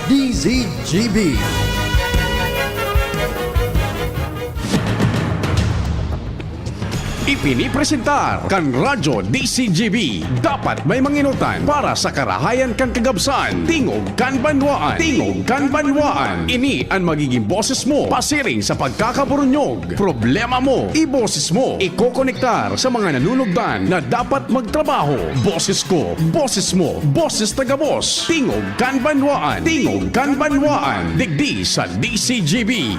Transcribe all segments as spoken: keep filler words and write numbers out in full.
D Z G B. Ipinipresentar kan Radyo D C G B. Dapat may manginutan para sa karahayan kan kagabsan. Tingog kan banwaan. Tingog kan banwaan. Ini an magiging boses mo pasiring sa pagkakaburunyog. Problema mo, iboses mo. Ikokonektar sa mga nanunugdan na dapat magtrabaho. Boses ko, boses mo, boses ta gabos. Tingog kan banwaan. Tingog kan banwaan. Digdi sa D C G B.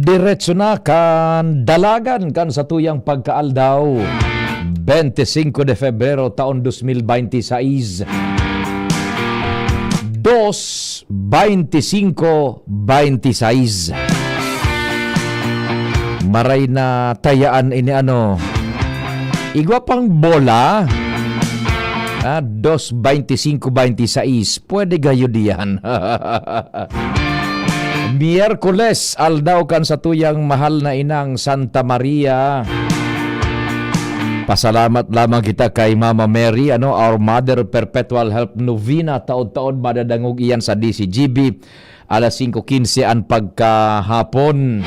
Diretso na kan dalagan kan satuyang pagkaaldaw, twenty-cinco de Febrero, taon dos mil baynte sais. Dos, baynte singko, baynte sais. Maray na tayaan ini, ano, igwa pang bola. Ah, dos, baynte singko, baynte sais. Pwede gayo diyan. Miyerkules, aldaw kan satuyang mahal na inang Santa Maria. Pasalamat lamang kita kay Mama Mary, ano, Our Mother Perpetual Help Novena. Taon-taon madadangog iyan sa D C G B. Alas singko quince an pagkahapon.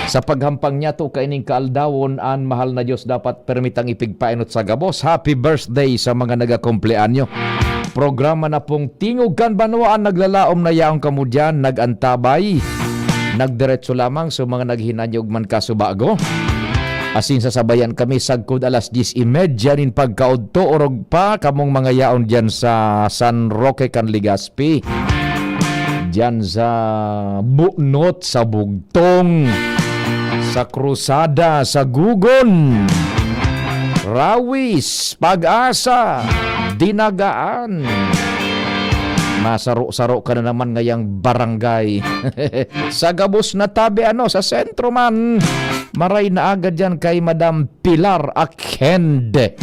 Sa paghampang niyato kaining kaaldawon, an mahal na Dios dapat permitang ipigpaenot sa gabos. Happy birthday sa mga nagakumpleanyo. Programa na pong Tingog kan Banwaan naglalaom na yaon kamo diyan, nag-antabay. Nagdiretso lamang sa mga naghinanyog man kasubago. Asin sasabayan kami sagkod alas dyes y media nin pagkaudto, orog pa kamong mga yaon diyan sa San Roque kan Legazpi. Diyan sa Bunot, sa Bugtong, sa Cruzada, sa Gugon, Rawis, Pag-asa, Dinagaan. Masaro-saro ka na naman ngayang barangay. Sa gabos na tabi, ano, sa sentro man. Maray na aga diyan kay Madam Pilar Akende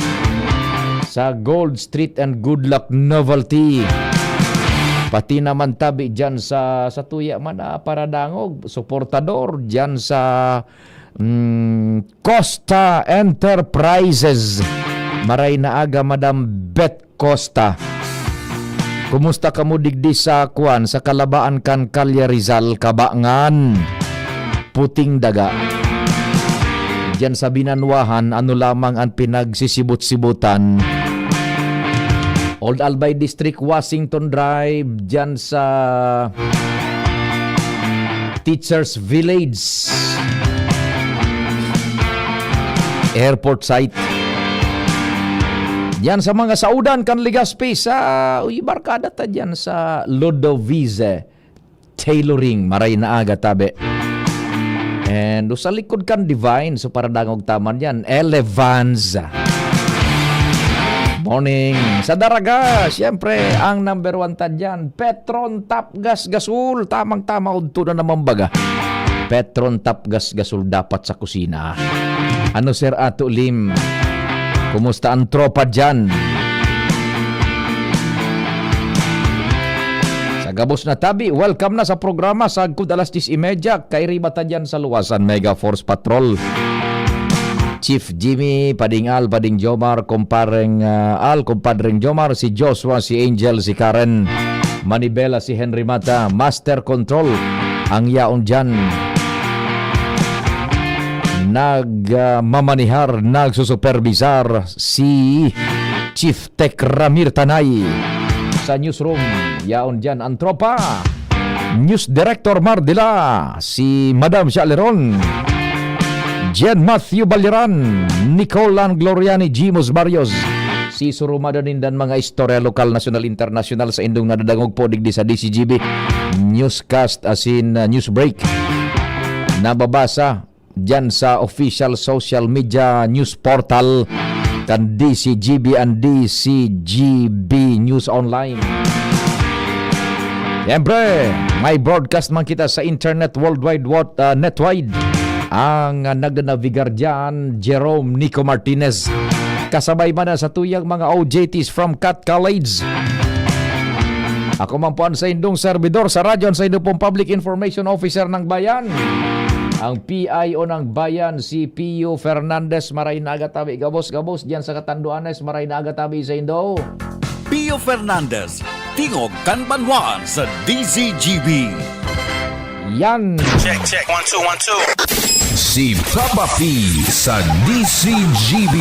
sa Gold Street and Good Luck Novelty. Pati naman tabi diyan sa, sa tuya man, ah, paradangog, suportador diyan sa, mm, Costa Enterprises. Maray na aga, Madam Beth Costa. Kumusta kamo digdi sa, kwan, sa kalabaan kan Kalye Rizal, Kabangan, Puting Daga? Diyan sa Binanwahan, ano lamang an pinagsisibot-sibotan? Old Albay District, Washington Drive, diyan sa Teachers Village, airport site. Diyan sa mga saudan kan Legazpi, sa, uy, barkada ta diyan sa Lodovice Tailoring, maray na aga tabi. And sa likod kan Divine, so paradangog ta man diyan, Elevans. Morning. Sa Daraga, siyempre, ang number one ta diyan, Petron Top Gas Gasol. Tamang-tama, udto na naman baga. Petron Top Gas Gasol dapat sa kusina. Ano, Sir Ato Lim? Kumusta ang tropa diyan? Sa gabos na tabi, welcome na sa programa. Sagkod alas dyes y media, kairiba ta diyan sa Luwasan Mega Force Patrol. Chief Jimmy, Pading Al, Pading Jomar, Kumpareng, ah, Al, Kumpadreng Jomar, si Joshua, si Angel, si Karen, Manibela, si Henry Mata, Master Control, ang yaon diyan. Nag, ah, mamanihar, nagsusuperbisar si Chief Tech Ramir Tanay. Sa newsroom, yaon diyan ang tropa. News Director Mardila, si Madam Shaleron, Jen Matthew Baliran, Nicole Lan Gloriani, Jimos Barrios, si Surumada nindan mga istorya lokal, nasyonal, internasyonal sa indong nadadangog po digdi sa D C G B Newscast asin, uh, News Break. Nababasa diyan sa official social media news portal kan D C G B and D C G B News Online. Siyempre, may broadcast man kita sa internet worldwide, what, uh, netwide. Ang, uh, nagnabigar diyan, Jerome Nico Martinez. Kasabay man na sa tuyang mga O J Ts from Cat College. Ako man po ang saindong servidor sa radyo, ang saindo pong Public Information Officer ng Bayan, ang P I O ng Bayan, si Pio Fernandez. Maray na aga tabi, gabos-gabos diyan sa Catanduanes. Maray na aga tabi saindo. Pio Fernandez, Tingog kan Banwaan sa D Z G B. Yan. Check, check. One, two, one, two. Si Papa P sa D Z G B.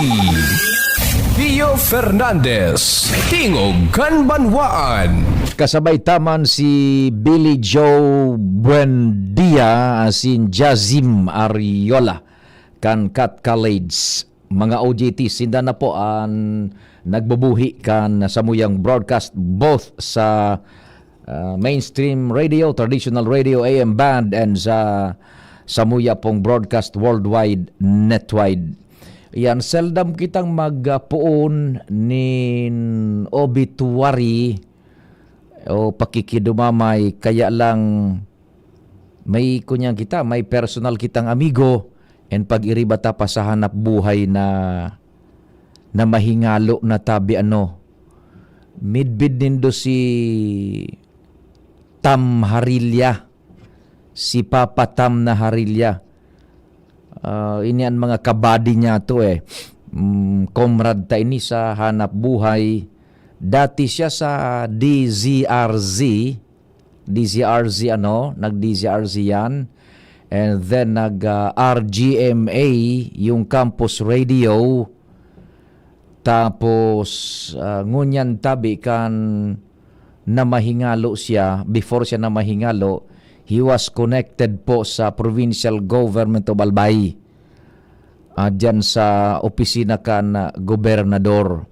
Pio Fernandez, Tingog kan Banwaan. Kasabay ta man si Billy Joe Buendia, asin Jazim Ariola kan Cat College. Mga O J T, sinda na po an nagbubuhi kan samuyang broadcast, both sa, ah, mainstream radio, traditional radio, A M band, and sa samuya pong broadcast worldwide, netwide. Yan, seldom kitang magpoon nin obituary o pakikidumamay, kaya lang may kunyan kita, may personal kitang amigo, and pag-iriba ta pa sa hanap buhay na, na mahingalo na tabi ano. Midbid nindo si Tam Harilla, si Papa Tam na Harilla. Ah, ini an mga kabady niya to eh. Mm, comrade ta ini sa hanap buhay. Dati siya sa D Z R Z, D Z R Z ano, nag-D Z R Z yan. And then nag, ah, R G M A, yung campus radio. Tapos, ah, ngunyan tabi kan namahingalo siya, before siya namahingalo, he was connected po sa Provincial Government of Albay. Ah, dyan sa opisina kan, ah, gobernador.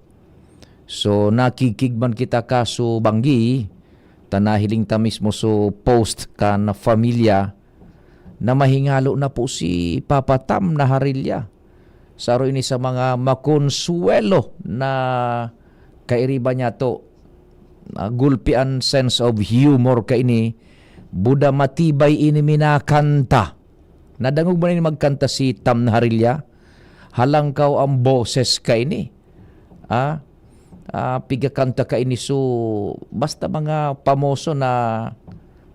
So, nakikig man kita kaso banggi, ta nahiling ta mismo so post kan familya na mahingalo na po si Papa Tam na Harilla. Saro ini sa mga makonsuwelo na kairiba niya to. Ah, gulpi an sense of humor kaini. Buda matibay ini minakanta. Nadangog mo na ini magkanta si Tam na Harilla? Halangkaw ang boses kaini. Ah, ah, pigakanta kaini. So, basta mga pamoso na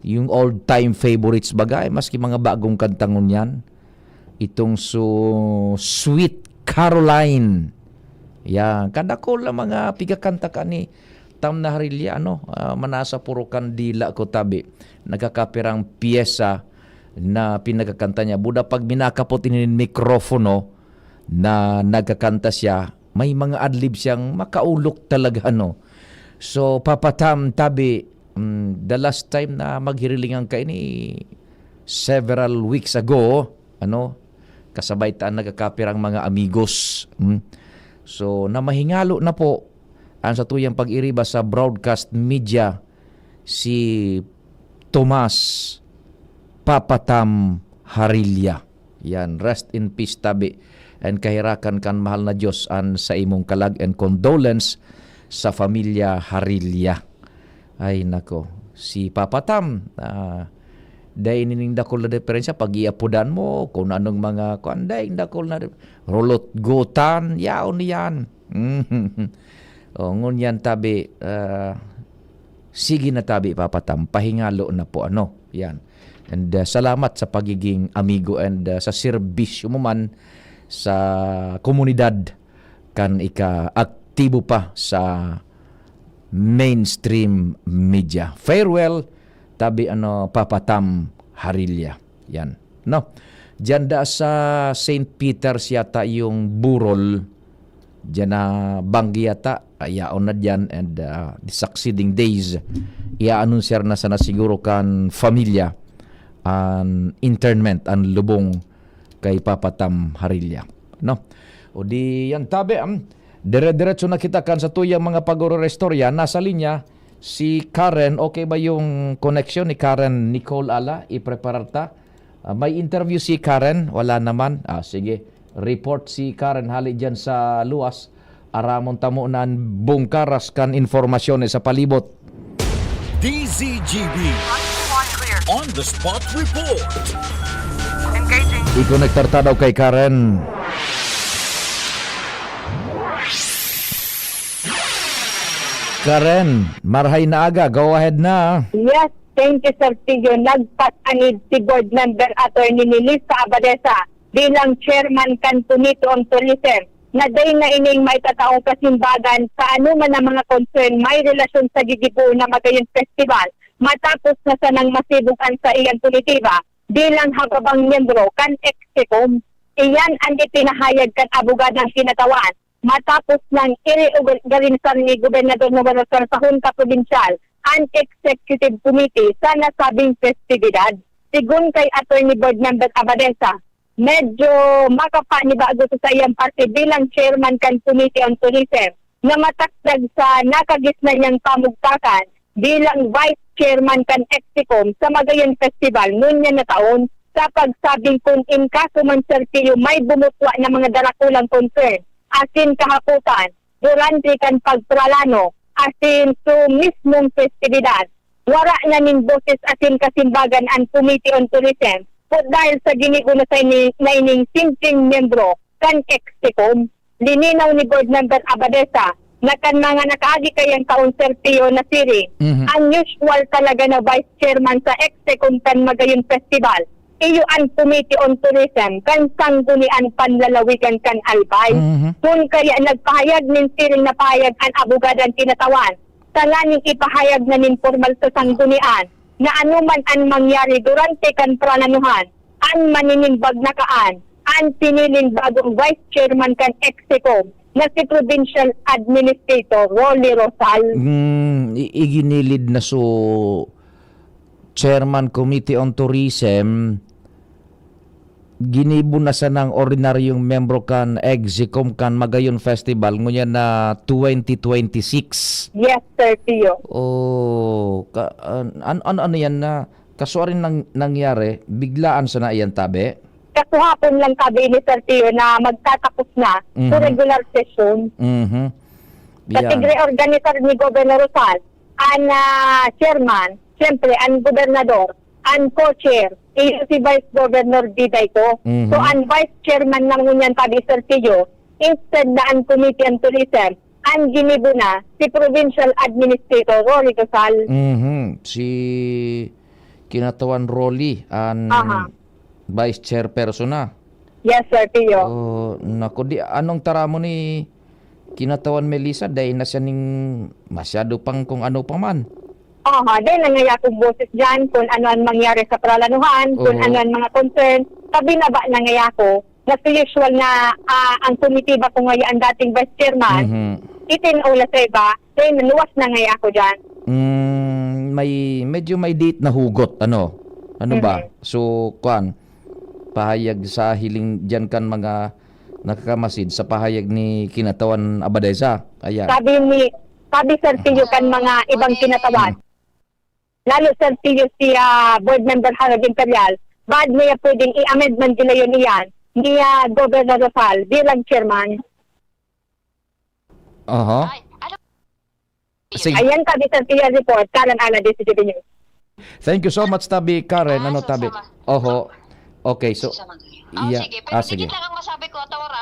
yung old time favorites bagay, maski mga bagong kanta ngunyan. Itong so, Sweet Caroline. Yan, kadakol na mga pigakanta ka ni Tam na Harilla, ano, ah, manasa puro kandila ko tabi. Nagkakapirang piyesa na pinagkakanta niya. Buda pag minakapot inin mikrofono na nagkakanta siya, may mga adlib siyang makaulok talaga, no? So, Papa Tam, tabi, mm, the last time na maghirilingan ka ini, several weeks ago, ano, kasabay ta nagkakapirang mga amigos. Mm. So, namahingalo na po ang satuyang pag-iriba sa broadcast media, si Tomas Papa Tam Harilla. Yan, rest in peace, tabi. And kahirakan kan mahal na Diyos an sa imong kalag and condolence sa familya Harilla. Ay, nako. Si Papa Tam, ah, dai nining dakul na diferensya, pag-iapodan mo, kung anong mga, kuwan, dai dakul na dif-, rulot gutan, yaon yan. O, ngunyan tabi, ah, sige na tabi, Papa Tam, pahingalo na po, ano, yan. And, ah, salamat sa pagiging amigo and, ah, sa serbisyo mo man sa komunidad kan ika-aktibo pa sa mainstream media. Farewell, tabi, ano, Papa Tam Harilla. Yan. No? Diyan da sa Saint Peter's yata yung burol. Diyan na banggi yata. Ayaon na diyan and, ah, the succeeding days, i-aanunsiyar na sana siguro kan familya an interment, an lubong kay Papa Tam Harilla. No? O di yan, tabi, am, dire-diretso na kita kan sa tuyang mga pag-ororestorya. Nasa linya si Karen. Okay ba yung connection ni Karen Nicole Ala? Ipreparar ta. Ah, may interview si Karen? Wala naman. Ah, sige. Report si Karen hali dyan sa luwas. Aramon tamo nan bungkaras kan informasyon sa palibot. D Z G B on the spot report. Engaging. I-konektar ta daw kay Karen. Karen, marhay na aga. Go ahead na. Yes, thank you, Sir Tigyo. Nagpatanid si Board Member Attorney Melissa Abadesa bilang chairman kan Committee on Tourism na dai na ining maitataong kasimbagan sa anuman na mga concern may relasyon sa gigibo na Magayon Festival matapos na sanang masibog an saiyang komitiba bilang hababang miyembro kan Execom. Iyan an ipinahayag kan abogadang kinatawan matapos nang ireorganisar ni Gobernador Noel Rosal sa Junta Probinsyal an Executive Committee sa nasabing festibidad. Sigon kay Attorney Board Member Abadesa, medyo makapanibago sa saiyang parte bilang chairman kan Committee on Tourism na matakdag sa nakagisnan niyang pamugtakan bilang vice chairman kan Execom sa Magayon Festival ngunyan na taon, sa pagsabing kun in kaso man, Sir Pio, may bumutwa na mga darakulang concern asin kahapotan durante kan pagpralano asin su mismong festibidad, wara na nin boses asin kasimbagan an Committee on Tourism, put dahil sa ginibo na sa ini, na ining simpleng miyembro kan Execom. Lininaw ni Board Member Abadesa na kan mga nakaagi kayang taon, Sir Pio, na siring, Mhm. ang usual talaga na vice chairman sa Execom kan Magayon Festival, iyo an Committee on Tourism kan Sanggunian Panlalawigan kan Albay. Mhm. Kun kaya nagpahayag nin siring na pahayag an abogadang kinatawan, tanganing ipahayag na nin pormal sa Sanggunian na anuman an mangyari durante kan pralanuhan, an maninimbag na kaan an piniling bagong vice chairman kan Execom na si Provincial Administrator Rolly Rosal. Hmm, i-, iginilid na so Chairman Committee on Tourism, ginibo na sanang ordinaryong membro kan Execom kan Magayon Festival ngunyan na twenty twenty-six. Yes, Sir Pio. Oh, ka-, an-, an-, ano, ano yan na kasuarin nang, nangyari? Biglaan sana iyan, tabi? Kasuhapon lang tabi ni Sir Pio na magtatapos na Mhm. sa regular session. Mhm. Sa Yan. tigre-organisar ni Governor Rosal, an, ah, chairman, siyempre, an gobernador, an co-chair, iyo si Vice Governor Diday ko. Mhm. So, an vice chairman na ngunyan tabi, Sir Pio, instead na an Committee on Tourism, an ginibo na si Provincial Administrator Rolly Rosal. Mhm. Si Kinatawan Rolly, an Aha. vice chairperson na. Yes, Sir Pio. Oh, naku, di, anong taramon ni Kinatawan Melissa? Dai na siya ning masyado pang kung ano pa man. Aha, dai na ngaya akong boses dyan kung ano ang mangyari sa pralanuhan, kung Oo. ano ang mga concern. Sa binaba na ngaya ako, na sa usual na, ah, ang komitiba ko ngaya ang dating vice chairman, Mhm. itin o la sa iba, then luwas na ngaya ako dyan. Mm, may, medyo may date na hugot, ano? Ano ba? Mhm. So, kwan, pahayag sa hiling dyan kan mga nakakamasid sa pahayag ni Kinatawan Abadesa. Ayan. Sabi ni, sabi, Sir Pio, kan mga ibang kinatawan, lalo, Sir Pio, si, ah, Board Member Harold Imperial, baad niya pwedeng i-amend man gilayon iyan ni, ah, Governor Rosal bilang chairman. Aha. Ay, ano? Sige. Ayan, tabi sa T R report, Karen Ana, D C T V News. Thank you so much, tabi Karen. Ah, Ano, so tabi? sama. Oho. Okay, so, Sama ngayon. Oh, yeah. sige. Pero Ah, sige. dikit lang ang masabi ko, tawara.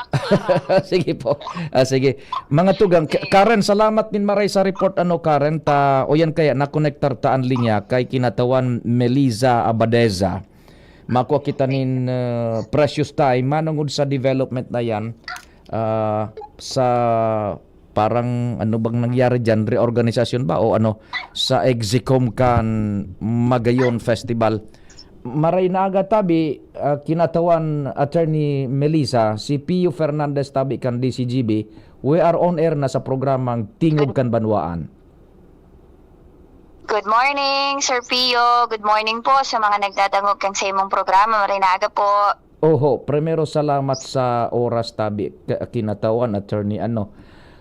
Sige po. Ah, sige. Mga tugang, K- Sige. Karen, salamat nin maray sa report. Ano, Karen, ta, o yan kaya, nakonektar ta an linya kay Kinatawan Melissa Abadeza. Makua kita nin, uh, precious time manungod sa development na yan, ah, sa parang ano bang nangyari diyan, reorganisasyon ba o ano, sa Execom kan Magayon Festival. Maray na aga tabi, ah, Kinatawan Attorney Melissa, si Pio Fernandez tabi kan D C G B. We are on air na sa programang Tingog kan Banwaan. Good morning, Sir Pio. Good morning po sa mga nagdadangog kan sa imong programa. Maray na aga po. Oho, primero, salamat sa oras tabi, ka-, Kinatawan, Attorney, ano.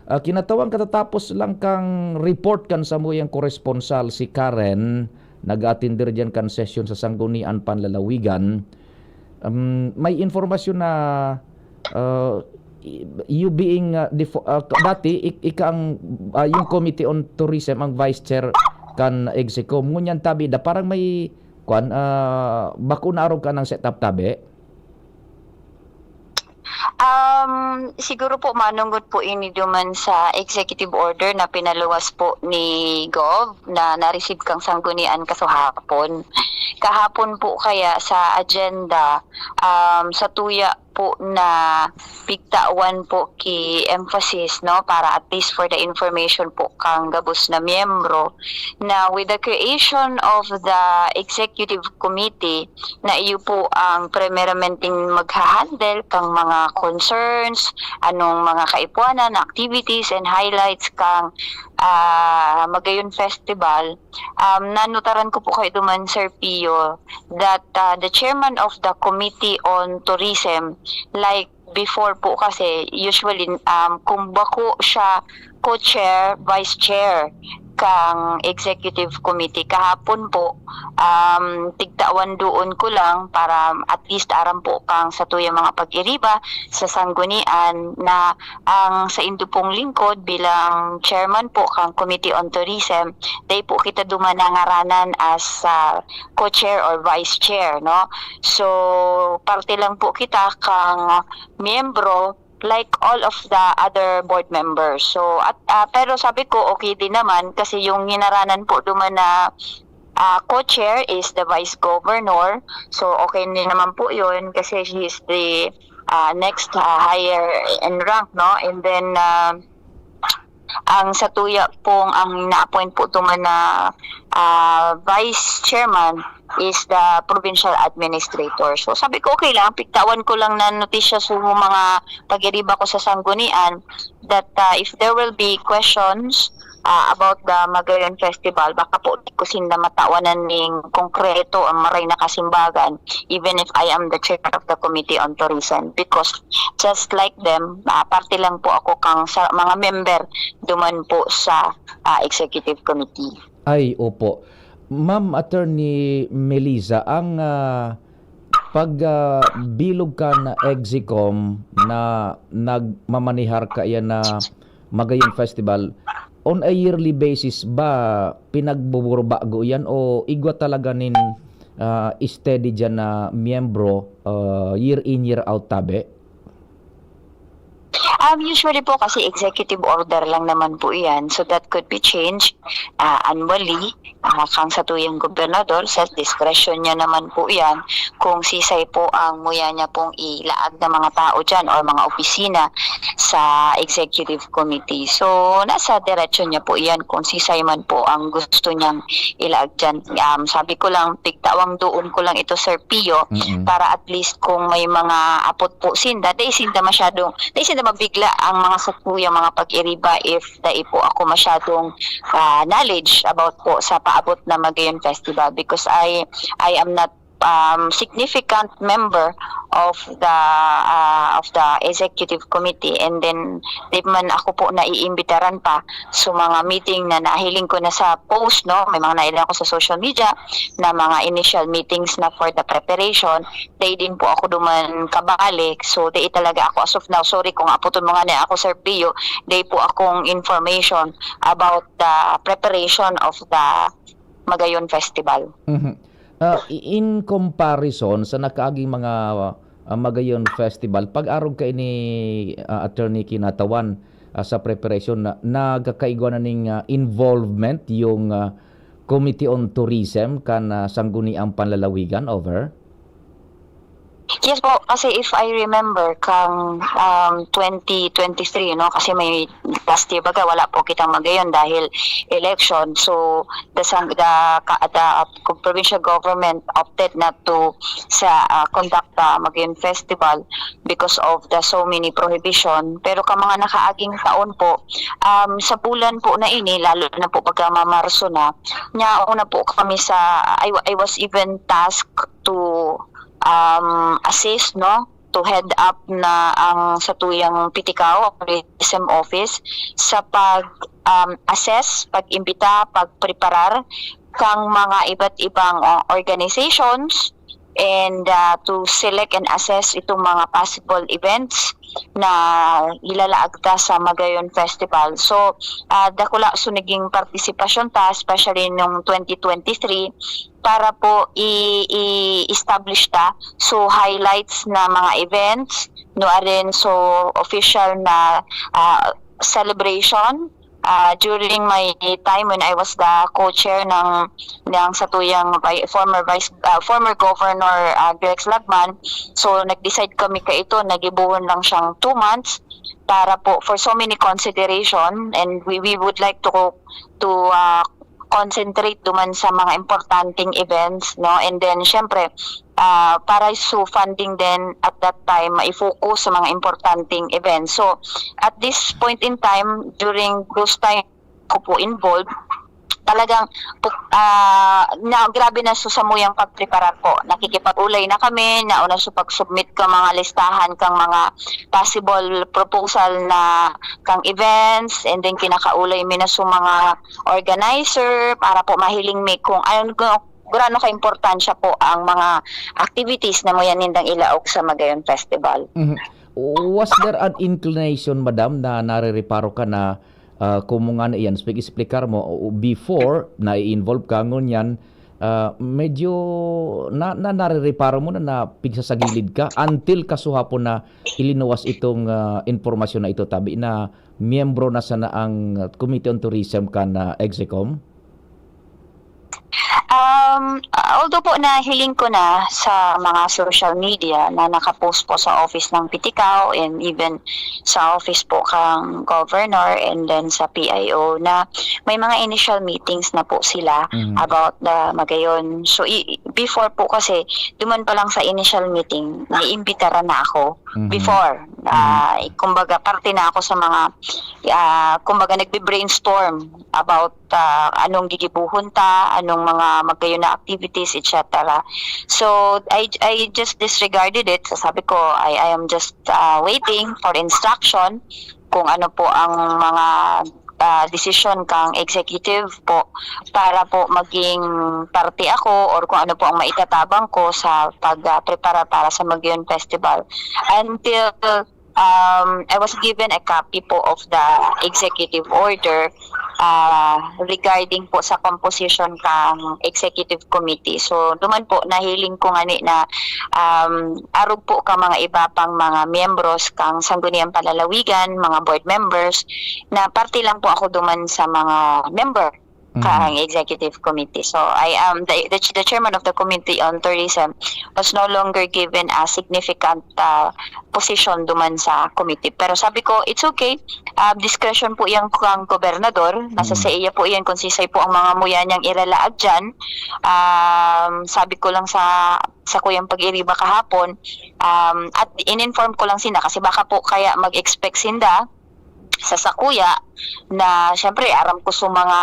Ah, Kinatawan, katatapos lang kang report kan samuyang koresponsal, si Karen, nag-atender diyan kan sesyon sa Sanggunian Panlalawigan. Um, may informasyon na, ah, y-, you being, ah, defo-, ah, dati, ik-, ika ang, ah, yung Committee on Tourism, ang vice chair kan Execom. Ngunyan tabi da, parang may, kwan, ah, bako na arog ka ng setup tabi? Um, siguro po manongod po ini duman sa executive order na pinaluwas po ni Gov na na-receive kang Sanggunian kasuhapon. Kahapon po kaya sa agenda, um, sa tuya po na pigtawan po ki emphasis, no, para at least for the information po kang gabos na miyembro, na with the creation of the executive committee, na iyo po ang primeramente magha-handle kang mga concerns, anong mga kaipuanan, activities, and highlights kang, ah, Magayon Festival. Um, nanutaran ko po kayo duman, Sir Pio, that, ah, the chairman of the Committee on Tourism, like before po kasi, usually, um, kung bako siya co-chair, vice chair kang executive committee. Kahapon po, um, tigtawan doon ko lang para at least aram po kang satuyang mga pag-iriba sa sanggunian na ang saindo pong lingkod bilang chairman po kang Committee on Tourism, dai po kita duman nangaranan as, ah, co-chair or vice chair, no? So, parte lang po kita kang miyembro like all of the other board members. So, at, ah, pero sabi ko, okay din naman kasi yung hinaranan po duman na, ah, co-chair is the vice governor. So, okay din naman po yun kasi she is the, ah, next, ah, higher in rank, no? And then, ah, ang satuya pong ang na-appoint po duman na, ah, vice chairman is the provincial administrator. So, sabi ko, okay lang, pigtawan ko lang na notisya sa mga pag-iriba ko sa sanggunian that, ah, if there will be questions, ah, about the Magayon Festival, baka po di ko sinda matawanan ning konkreto ang maray na kasimbagan, even if I am the chair of the Committee on Tourism. Because just like them, ah, parte lang po ako kang sa mga member duman po sa, ah, executive committee. Ay, opo. Ma'am Attorney Melissa, ang, ah, pag, ah, bilog kan Execom na nagmamanihar kaiyan na Magayon Festival, on a yearly basis ba pinagbuburbago yan o igwa talaga nin, ah, steady diyan na miyembro, ah, year in, year out tabi? Um, usually po kasi executive order lang naman po iyan. So that could be changed, ah, annually. Ah, kang satuyang gobernador, sa discretion niya naman po iyan kung sisay po ang muya niya pong ilaag na mga tao diyan or mga opisina sa executive committee. So, nasa diretsyon niya po iyan kung sisay man po ang gusto niyang ilaag diyan. Um, sabi ko lang, pigtawang doon ko lang ito, Sir Pio, Mm-mm. para at least kung may mga apot po sinda, dai sinda masyadong, dai sinda mabigla ang mga satuyang mga pag-iriba if dai po ako masyadong, ah, knowledge about po sa paabot na Magayon Festival, because I, I am not, um, significant member of the, ah, of the executive committee, and then di man ako po naiimbitaran pa sa mga meeting na nahiling ko na sa post, no? May mga nahiling ako sa social media na mga initial meetings na for the preparation. Dai din po ako duman kabalik. So, dai talaga ako as of now. Sorry kung apoton mo nga na ako, Sir Pio. Dai po akong information about the preparation of the Magayon Festival. Mhm. Ah, i-, in comparison sa nakaaging mga, ah, Magayon Festival, pag-arog kaini, ah, Attorney, kinatawan, ah, sa preparation na nagkakaigwa na ning, ah, involvement yung, ah, Committee on Tourism kan, ah, Sangguniang Panlalawigan, over? Yes po, kasi if I remember, kang, um, twenty twenty-three, no? Kasi may last year, baga, wala po kitang Magayon dahil election. So, the sang-, the, ka-, the, uh, provincial government opted not to sa, uh, conduct the Magayon Festival because of the so many prohibition. Pero ka mga nakaaging taon po, um, sa bulan po na ini, lalo na po pagka mamarso na, niya una po kami sa, I, wa-, I was even tasked to, um, assist, no? To head up na ang satuyang P T C A O, Tourism Office, sa pag, um, assess, pag-imbita, pagpreparar kang mga iba't ibang, uh, organizations, and, ah, to select and assess itong mga possible events na ilalaag ta sa Magayon Festival. So, ah, dakula so naging partisipasyon ta, especially nung twenty twenty-three, para po i-, i-establish ta so highlights na mga events, no, arin so official na, ah, celebration. Ah, during my time when I was the co-chair ng, ng satuyang vi-, former vice, ah, former Governor, ah, Grex Lagman, so nag-decide kami kaito na gibohon lang siyang two months para po for so many consideration, and we, we would like to, to, ah, concentrate duman sa mga importanteng events, no? And then, syempre, ah, para sa funding din at that time, mai-focus sa mga importanteng events. So, at this point in time, during those time ko po involved, talagang pu-, ah, na, grabe na so samuyang pagpreparar po. Nakikipag-ulay na kami, nauna sa pag-submit ka mga listahan kang mga possible proposal na kang events, and then kinakaulay mi na so mga organizer para po mahiling mi kung ano, kung gaano ka-importansya po ang mga activities na muya nindang ilaog sa Magayon Festival. Mhm. Was there an inclination, madam, na narireparo ka na, ah, kung mo nga na iyan, speak, explicar mo, o before na-involve ka ngunyan, ah, medyo na, na narireparo mo na, na pigsasagilid ka until kasuhapon na ilinuwas itong, ah, impormasyon na ito, tabi na miyembro na sana ang Committee on Tourism kan, ah, Execom? Um, although po nahiling ko na sa mga social media na nakapost po sa office ng Pitikao and even sa office po kang governor and then sa P I O na may mga initial meetings na po sila Mhm. about the Magayon. So, i-, before po kasi, duman pa lang sa initial meeting, naiimbitaran na ako. Mhm. Before, ah, kumbaga, parte na ako sa mga, ah, kumbaga, nagbe-brainstorm about, ah, anong gigibuhon ta, anong mga Magayon na activities, et cetera. So, I, I just disregarded it. So, sabi ko, I, I am just, ah, waiting for instruction kung ano po ang mga, ah, desisyon kang executive po para po maging parte ako or kung ano po ang maitatabang ko sa pag, ah, prepara para sa Magayon Festival. Until, um, I was given a copy po of the executive order, ah, regarding po sa composition kang executive committee. So, duman po, nahiling ko ngani na, um, arog po ka mga iba pang mga miyembros kang Sangguniang Panlalawigan, mga board members, na parte lang po ako duman sa mga member Mhm. kang executive committee. So, I am the, the, the chairman of the Committee on Tourism was no longer given a significant, ah, position duman sa committee. Pero sabi ko, "It's okay. Ah, discretion po yan kang gobernador. Nasa Mhm. sa iya po yan kung sisay po ang mga muya niyang iralaag dyan." Um, sabi ko lang sa, sa kuyang pag-iriba kahapon, um, at in-inform ko lang sila kasi baka po kaya mag-expect sinda sa sakuya na, siyempre, aram ko sa mga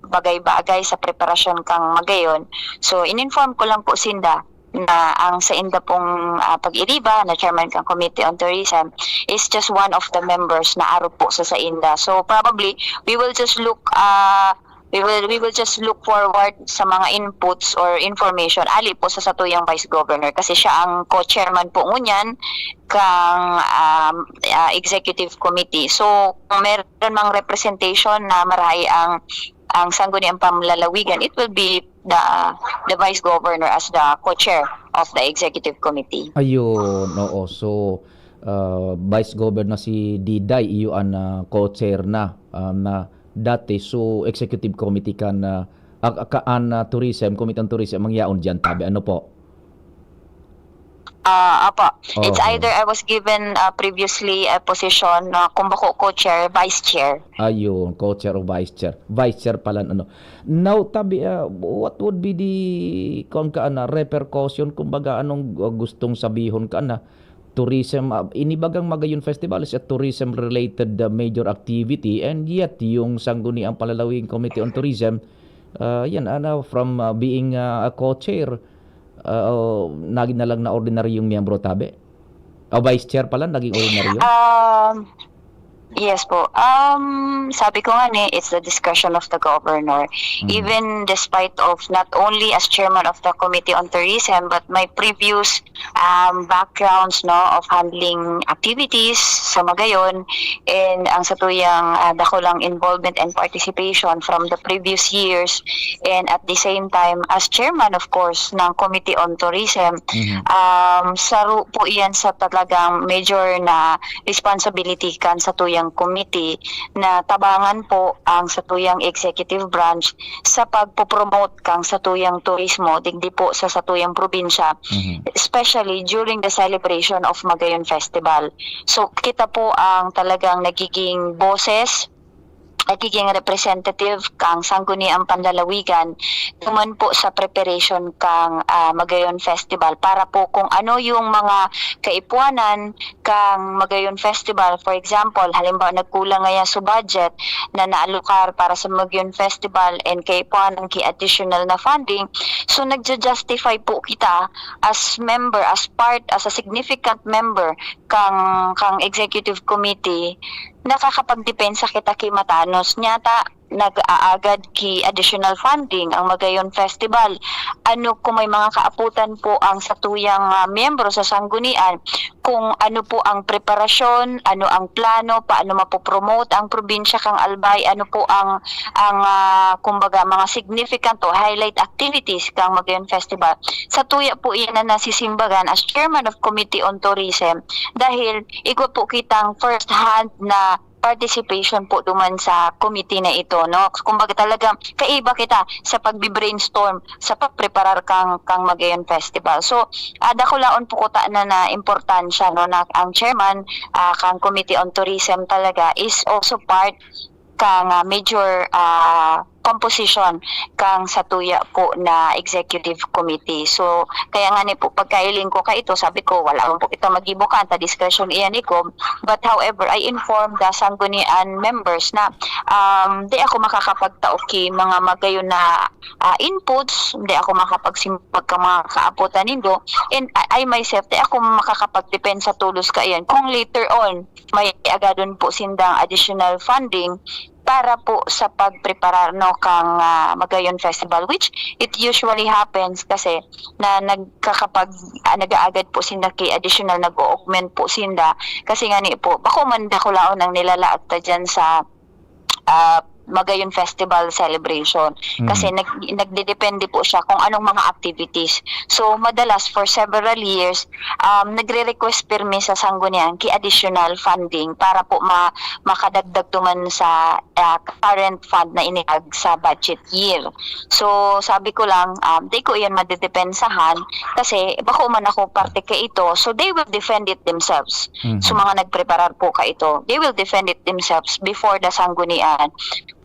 bagay-bagay sa preparasyon kang Magayon. So, in-inform ko lang po sinda na ang sainda pong, ah, pag-iriba na chairman kang Committee on Tourism is just one of the members na arog po sa sainda. So, probably, we will just look, ah, we will, we will just look forward sa mga inputs or information ali po sa satuyang Vice Governor kasi siya ang co-chairman po ngunyan kang, um, ah, Executive Committee. So, kung meron mang representation na marahay ang, ang Sangguniang Panlalawigan, it will be the, the Vice Governor as the co-chair of the Executive Committee. Ayun, oo. So, ah, Vice Governor si Diday, iyo an, ah, co-chair na, ah, na dati. So, Executive Committee kan, ah, ak-, ka-, an, ah, Tourism, Committee on Tourism, ang yaon diyan, tabi. Ano po? Ah, apo. It's Oo. Either I was given, ah, previously a position na kung bako co-chair, vice chair. Ayun, co-chair o vice chair. Vice chair pala, ano. Now, tabi, ah, what would be the, kung ka, ano, repercussion, kumbaga, anong, ah, gustong sabihon ka na tourism, ah, inibagang Magayon Festival is a tourism-related, ah, major activity, and yet, yung Sangguniang Panlalawigan Committee on Tourism, ah, yan, ano, from, ah, being, ah, a co-chair, ah, naging na lang na ordinaryong miyembro, tabi? O vice chair pala, naging ordinaryo? Um, Yes po. Um, sabi ko nga ni, it's the discretion of the governor. Even despite of not only as chairman of the Committee on Tourism, but my previous, um, backgrounds, no, of handling activities sa Magayon, and ang satuyang, ah, dakulang involvement and participation from the previous years, and at the same time, as chairman, of course, ng Committee on Tourism, Mhm. um, saro po iyan sa talagang major na responsibility kan satuyang committee na tabangan po ang satuyang executive branch sa pagpo-promote kang satuyang turismo digdi po sa satuyang probinsya, Mhm. especially during the celebration of Magayon Festival. So, kita po ang talagang nagiging boses, nagiging representative kang Sangguniang Panlalawigan duman po sa preparation kang, ah, Magayon Festival para po kung ano yung mga kaipuanan kang Magayon Festival. For example, halimbawa, nagkulang ngaya sa budget na naalokar para sa Magayon Festival and kaipuanan ki additional na funding. So, nagja-justify po kita as member, as part, as a significant member kang, kang executive committee, nakakapagdepensa kita ki matanos. Nyata, nag-aagad ki additional funding ang Magayon Festival. Ano kung may mga kaaputan po ang satuyang, ah, miyembro sa sanggunian, kung ano po ang preparasyon, ano ang plano, paano mapopromote ang probinsya kang Albay, ano po ang, ang, ah, kumbaga, mga significant o highlight activities kang Magayon Festival. Satuya po iyan na nasisimbagan as chairman of Committee on Tourism dahil igwa po kitang first hand na participation po duman sa committee na ito, no? Kumbaga, talagang kaiba kita sa pagbi-brainstorm, sa pagpreparar kang, kang Magayon Festival. So, ah, dakulaon po kuta na, na importansya, no, na ang chairman, ah, kang Committee on Tourism talaga is also part kang, ah, major, ah, composition kang satuya po na executive committee. So, kaya ngani po, pagkahiling ko kaito, sabi ko, wala man po kita magibo kan, ta discretion iyan ni Gob. But however, I informed the sanggunian members na, um, di ako makakapagtao ki mga magayon na, ah, inputs, di ako makapagsimbag ka mga kaapotan nindo, and I, I myself, di ako makakapagdepensa tolos kaiyan. Kung later on, may agadon po sindang additional funding para po sa pagpreparar, no, kang, ah, Magayon Festival, which it usually happens kasi na nagkakapag-, ah, nag-aagad po sinda ki additional, nag-o-augment po sinda. Kasi ngani po, bako man dakulaon ang nilalaag ta diyan sa, ah, Magayon Festival celebration. Kasi Mm. nag-, nagdedepende po siya kung anong mga activities. So, madalas for several years, um, nagre-request pirmi sa sanggunian ki additional funding para po ma-, makadagdag duman sa, ah, current fund na inilag sa budget year. So, sabi ko lang, um, di ko iyan madedepensahan kasi bako man ako parte kaito. So, they will defend it themselves. Mhm. So, mga nagpreparar po kaito, they will defend it themselves before the sanggunian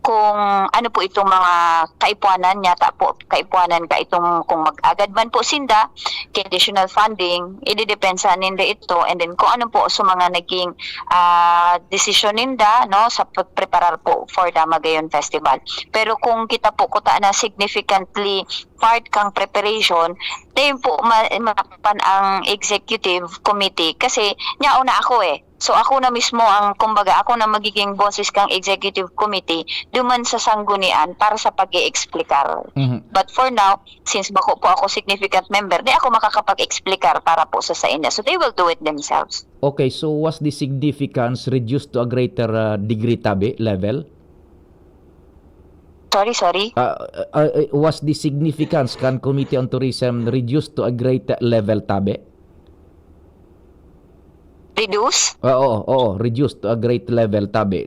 kung ano po itong mga kaipuanan, nyata po, kaipuanan ka itong kung mag-agad man po sinda ki additional funding, ididepensa ninda ito, and then kung ano po sa mga naging, ah, desisyon ninda, no, sa pagpreparar po for the Magayon Festival. Pero kung kita po kuta na significantly part kang preparation, then po ma-, matakpan ang executive committee kasi nyaon na ako eh. So, ako na mismo ang, kumbaga, ako na magiging boses kang executive committee duman sa sanggunian para sa pag-i-explicar. Mhm. But for now, since bako po ako significant member, di ako makakapag-explicar para po sa, sa inyo. So, they will do it themselves. Okay, so was the significance reduced to a greater, uh, degree, tabi, level? Sorry, sorry? Uh, uh, uh, was the significance kan Committee on Tourism reduced to a greater level, tabi? Reduce? Ah, oo, oo, reduced to a great level, tabi.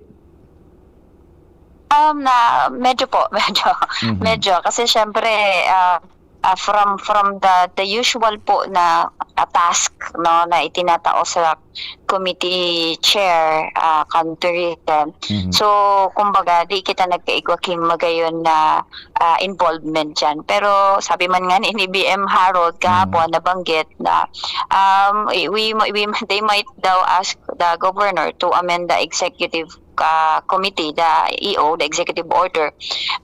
Um, na, medyo po, medyo. Mhm. Medyo. Kasi syempre, ah, ah, from, from the, the usual po na, ah, task, no, na itinatao sa committee chair, ah, kan tourism. Mhm. So, kumbaga, di kita nagkaigwa king magayon na, ah, involvement diyan. Pero sabi man nga ni, ni B M Harold kahapon, Mhm. nabanggit na, um, we, we, we, they might daw ask the governor to amend the executive ah, committee, the E O, the executive order,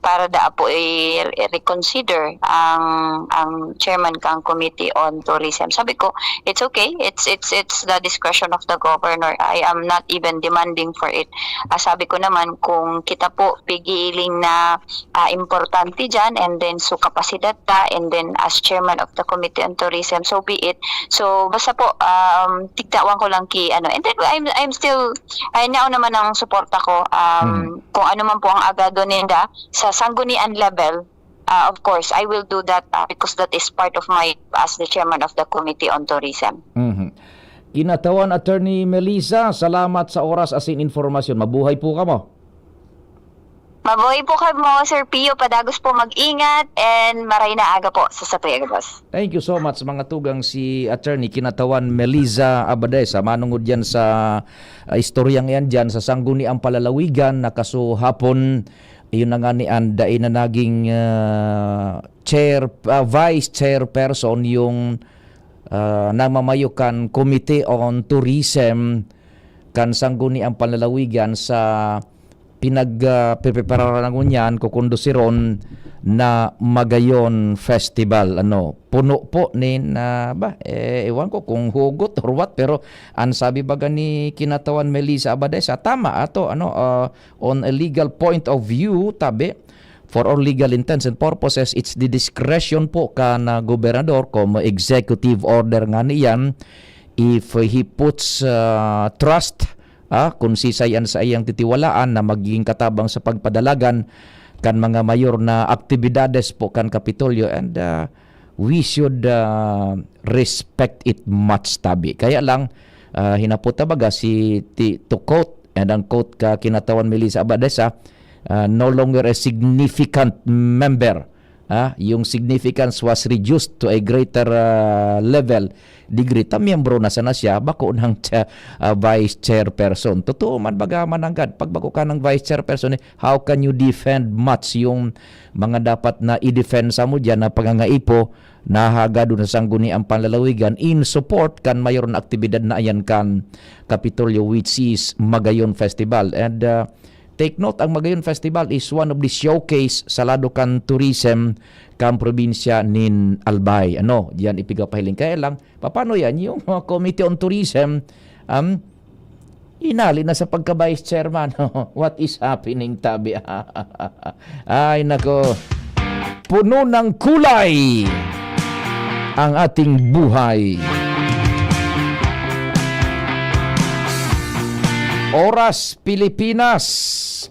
para daa po i-reconsider ang, ang chairman kang Committee on Tourism. Sabi ko, "It's okay. It's, it's, it's the discretion of the governor. I am not even demanding for it." Ah, sabi ko naman, kung kita po pigiling na, ah, importante dyan, and then so kapasidad ta, and then as chairman of the Committee on Tourism, so be it. So, basta po, um, tigtawan ko lang ki, ano, and then I'm, I'm still, ay, nao naman ang suporta ko, um, Mm. kung ano man po ang agado ninda sa sanggunian level, ah, of course, I will do that, ah, because that is part of my, as the chairman of the Committee on Tourism. Mhm. Kinatawan, Attorney Melissa, salamat sa oras asin informasyon. Mabuhay po kamo. Mabuhay po kamo, Sir Pio. Padagos po mag-ingat and maray na aga po sa Satuyag, boss. Thank you so much, mga tugang, si Attorney Kinatawan Melissa Abadesa. Manungod yan sa, ah, istoryang yan dyan sa Sangguniang Palalawigan na kasuhapon, yun na nga ni an, dai na naging, ah, chair, ah, vice chairperson yung, ah, namamayo kan Committee on Tourism kan Sangguniang Palalawigan sa pinag, ah, peprepararan ngunyan, kukondusiron na Magayon Festival. Ano, puno po nin, ah, ba, eh, ewan ko kung hugot or what, pero ang sabi baga ni Kinatawan Melissa Abadesa, tama ato, ano, ah, on a legal point of view, tabi, for all legal intents and purposes, it's the discretion po kan, ah, gobernador, kung executive order nga niyan, if he puts, ah, trust, ah, kung sisay an saiyang titiwalaan na magiging katabang sa pagpadalagan kan mga mayor na aktibidades po kan Kapitolyo, and, ah, we should, ah, respect it much, tabi. Kaya lang, ah, hinapot ta baga si ti-, to quote, and ang quote ka Kinatawan Melissa Abadesa, ah, no longer a significant member. Ah, yung significance was reduced to a greater, ah, level, degree, ta miyembro na sana siya, bako nang cha-, ah, vice chairperson. Totoo man, baga man nanggad, pag bako ka ng vice chairperson, eh, how can you defend much yung mga dapat na idefensa mo diyan na pangangaipo na hagado na sangguniang panlalawigan in support kan mayor na aktibidad na ayan kan Kapitolyo, which is Magayon Festival. And, ah, take note, ang Magayon Festival is one of the showcase sa lado kan tourism kan probinsya nin Albay. Ano, diyan ipigapahiling. Kaya lang, paano yan? Yung, uh, Committee on Tourism, um, inali na sa pagka-vice chairman. What is happening, tabi? Ay, nako. Puno ng kulay ang ating buhay. Oras, Pilipinas,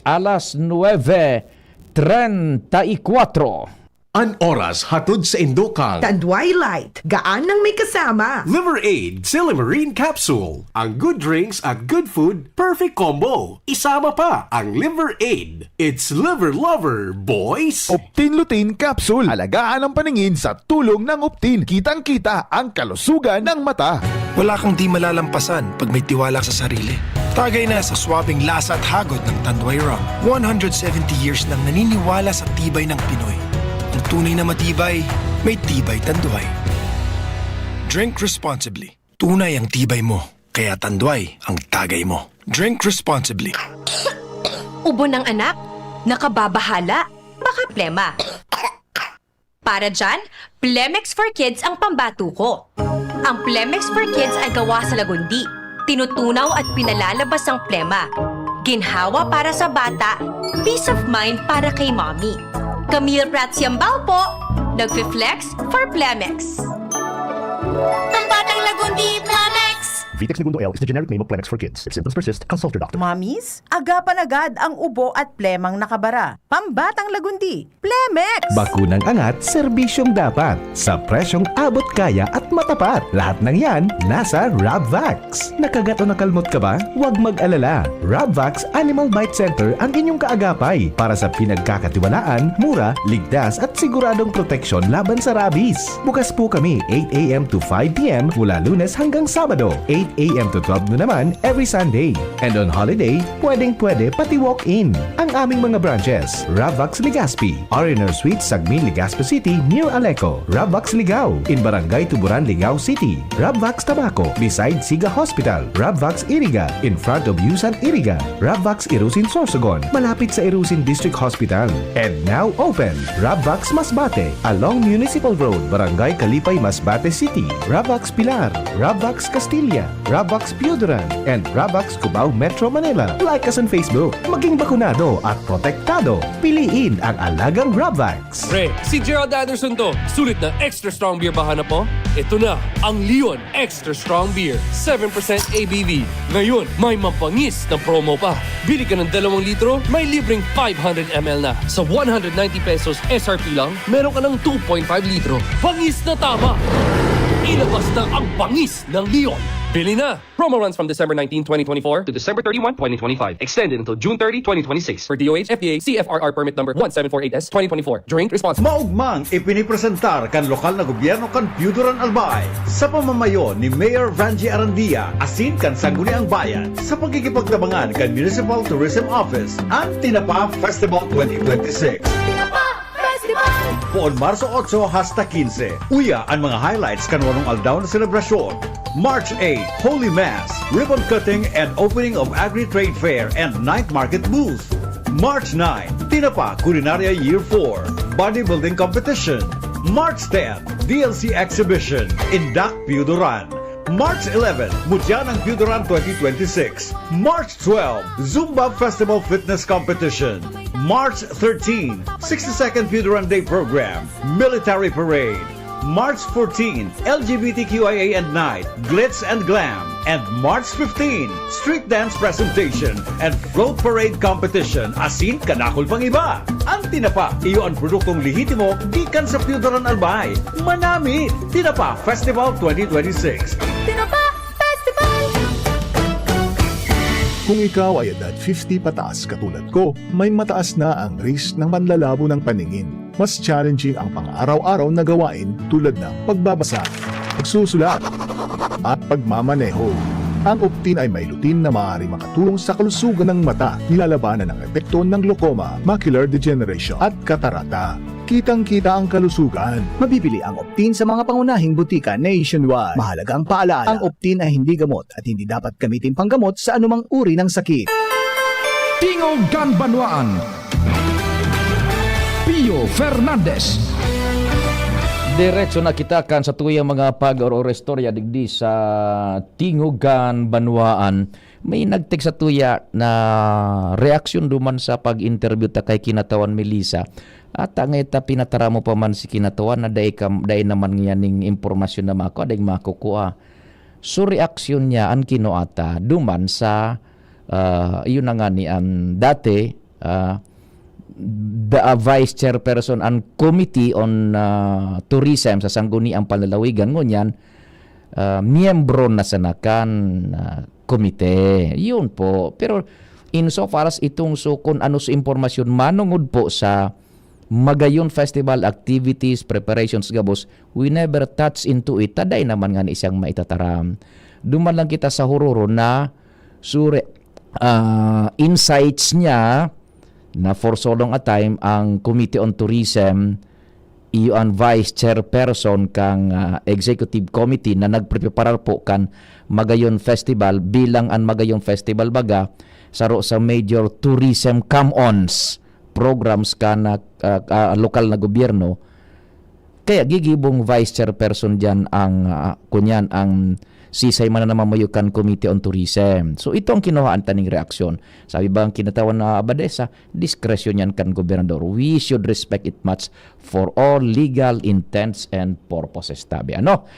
alas nuebe treinta y cuatro. An oras hatod sa indo kan Tanduay Light, gaan nang may kasama. Liver Aid, Silimarine Capsule. Ang good drinks at good food, perfect combo. Isama pa ang Liver Aid. It's Liver Lover, boys! Optin Lutein Capsule. Alagaan ang paningin sa tulong ng Optin. Kitang-kita ang kalusugan ng mata. Wala kang di malalampasan pag may tiwala sa sarili. Tagay na sa swabing lasa at hagod ng Tanduay Rum. One hundred seventy years nang naniniwala sa tibay ng Pinoy. Ang tunay na matibay, may tibay Tanduay. Drink responsibly. Tunay ang tibay mo, kaya Tanduay ang tagay mo. Drink responsibly. Ubo ng anak? Nakababahala? Baka plema. Para dyan, Plemex for Kids ang pambato ko. Ang Plemex for Kids ay gawa sa lagundi. Tinutunaw at pinalalabas ang plema. Ginhawa para sa bata, peace of mind para kay mommy. Camille Prats Yambao po, nagfi-flex for Plemex. Pambatang Lagundi, Plemex! Vitex Negundo L is the generic name of Plemex for Kids. If symptoms persist, consult your doctor. Mommies, agapan agad ang ubo at plemang nakabara. Pambatang Lagundi, Plemex! Bakunang angat, serbisyong dapat. Sa presyong abot kaya at matapat. Lahat ng yan, nasa Rabvax. Nakagat o nakalmot ka ba? Huwag mag-alala. Rabvax Animal Bite Center ang inyong kaagapay para sa pinagkakatiwalaan, mura, ligtas at siguradong proteksyon laban sa rabies. Bukas po kami eight a m to five p m mula Lunes hanggang Sabado, eight A M to twelve na naman every Sunday. And on holiday, pwedeng-pwede pati walk-in. Ang aming mga branches, Ravvax Legazpi, R and R Suite, Sagmin, Legazpi City, near Aleco, Ravvax Ligao, in Barangay Tuburan, Ligao City, Ravvax Tabaco, beside Siga Hospital, Ravvax Iriga, in front of Yusan Iriga, Ravvax Irusin, Sorsogon, malapit sa Irusin District Hospital. And now open, Ravvax Masbate, along Municipal Road, Barangay Kalipay, Masbate City, Ravvax Pilar, Ravvax Castilla, Ravvax Pioduran, and Ravvax Cubao, Metro Manila. Like us on Facebook. Maging bakunado at protektado. Piliin ang alagang Ravvax. Pre, si Gerald Anderson to. Sulit na extra strong beer ba hanap mo? Ito na ang Leon Extra Strong Beer, seven percent A B V. Ngayon, may mabangis na promo pa. Bili ka ng dalawang litro, may libreng five hundred M L na. Sa one hundred ninety pesos S R P lang, meron ka ng two point five litro. Bangis na tama! Ilabas na ang bangis ng Leon. Bili na! Promo runs from December nineteen, twenty twenty-four to December thirty-one, twenty twenty-five. Extended until June thirty, twenty twenty-six. For D O H, F D A, C F R R permit number one seven four eight S, twenty twenty-four. Drink responsibly. Maugmang ipinipresentar kan lokal na gobyerno kan Pioduran, Albay, sa pamamayo ni Mayor Vangie Arandia, asin kan Sangguniang Bayan, sa pagkikipagtabangan kan Municipal Tourism Office, ang Tinapa Festival twenty twenty-six. Tinapa Festival! Poon Marso otso hasta kinse, uya an mga highlights kan walong aldaw na selebrasyon. March eight, Holy Mass, ribbon cutting and opening of Agri-Trade Fair and Night Market Booth. March nine, Tinapa Culinaria Year four, Bodybuilding Competition. March ten, D L C Exhibition, Indak Pioduran. March eleven, Mudyan ang Pioduran twenty twenty-six. March twelve, Zumba Festival Fitness Competition. March thirteen, sixty-second Pioduran Day Program, Military Parade. March fourteen, L G B T Q I A and Night, Glitz and Glam. And March fifteen, Street Dance Presentation and Float Parade Competition, asin kadakul pang iba. Ang Tinapa, iyo an produktong lehitimo gikan sa Pioduran, Albay. Manami! Tinapa Festival twenty twenty-six. Tinapa Festival! Kung ikaw ay edad fifty pataas katulad ko, may mataas na ang risk ng panlalabo ng paningin. Mas challenging ang pang-araw-araw na gawain tulad ng pagbabasa, pagsusulat, at pagmamaneho. Ang Optin ay may lutein na maaaring makatulong sa kalusugan ng mata, nilalabanan ang epekto ng glaucoma, macular degeneration, at katarata. Kitang-kita ang kalusugan. Mabibili ang Optin sa mga pangunahing butika nationwide. Mahalagang paalala, ang Optin ay hindi gamot at hindi dapat gamitin panggamot sa anumang uri ng sakit. Tingog kan Banwaan, Pio Fernandez. Diretso na kita kan satuyang mga pag-ororistorya digdi sa Tingog kan Banwaan. May nag-text satuya na reaksyon duman sa pag-interview ta kay Kinatawan Melissa. Ata ngeta pinataram mo pa man si Kinatawan na dai ka, dai naman niya ning impormasyon na makua, dai makukua. So, reaksyon niya an kinua ta duman sa, ah, iyo na ngani an dati, ah, the, ah, vice chairperson an Committee on, ah, Tourism sa Sangguniang Panlalawigan, ngunyan, ah, miyembro na sana kan, ah, komite. Yun po. Pero insofar as itong so, kung ano sa impormasyon manungod po sa Magayon Festival activities, preparations gabos, we never touch into it. Ta dai naman ngani siyang maitataram. Duman lang kita sa hororo na sure, ah, insights niya na for so long a time ang Committee on Tourism, iyo an vice chairperson kan, ah, executive committee na nagpreparar po kan Magayon Festival, bilang an Magayon Festival baga saro sa major tourism come-ons programs kan, ah, ah, ah, lokal na gobyerno. Kaya gigibong vice chairperson diyan ang, ah, kunyan, ang sisay man na namamayo kan Committee on Tourism. So, ito ang kinuhaan ta ning reaksyon. Sabi ba ang Kinatawan na Abadesa, diskresyon yan kan gobernador. We should respect it much for all legal intents and purposes, tabi. Ano?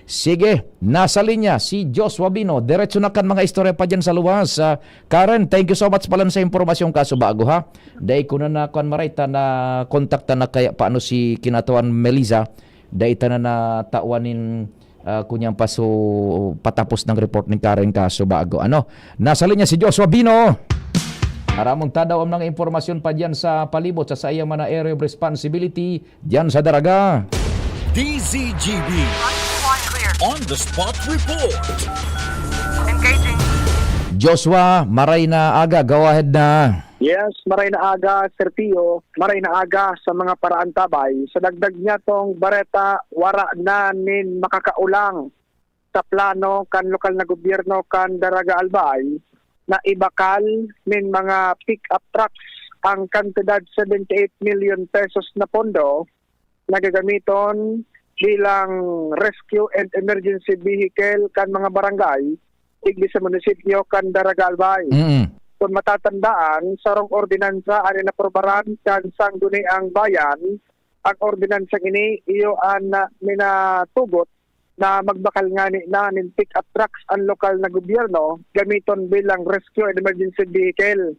Sige, nasa linya si Joshua Bino. Diretso na kan mga istorya pa dyan sa luwas. Ah, Karen, thank you so much palan sa impormasyong kasubago, ha. Dai ko na na, kuwan, maray ta na kontakta na kaya paano si Kinatawan Melissa. Dai ta na natawan nin, ah, kunyang paso patapos ng report ni Karen kasubago. Ano? Nasa linya si Joshua Bino. Aramon ta daw ang mga impormasyon pa diyan sa palibot sa saiyang mga area of responsibility diyan sa Daraga. D Z G B on the spot report. Joshua, maray na aga, go ahead na. Yes, maray na aga, Sir Pio. Maray na aga sa mga paraantabay. Sa dagdag niya tong bareta, wara na nin makakaulang sa plano kan lokal na gobyerno kan Daraga Albay na ibakal nin mga pick-up trucks ang kantidad seventy eight million pesos na pondo na gagamiton bilang rescue and emergency vehicle kan mga barangay digdi sa munisipyo kan Daraga Albay. Mm. Kung matatandaan, sarong ordinansa an inaprubaran kan Sangguniang Bayan. Ang ordinansang ini iyo an, ah, minatugot na magbakal ngani na nin pick-up trucks an lokal na gobyerno gamiton bilang rescue and emergency vehicle.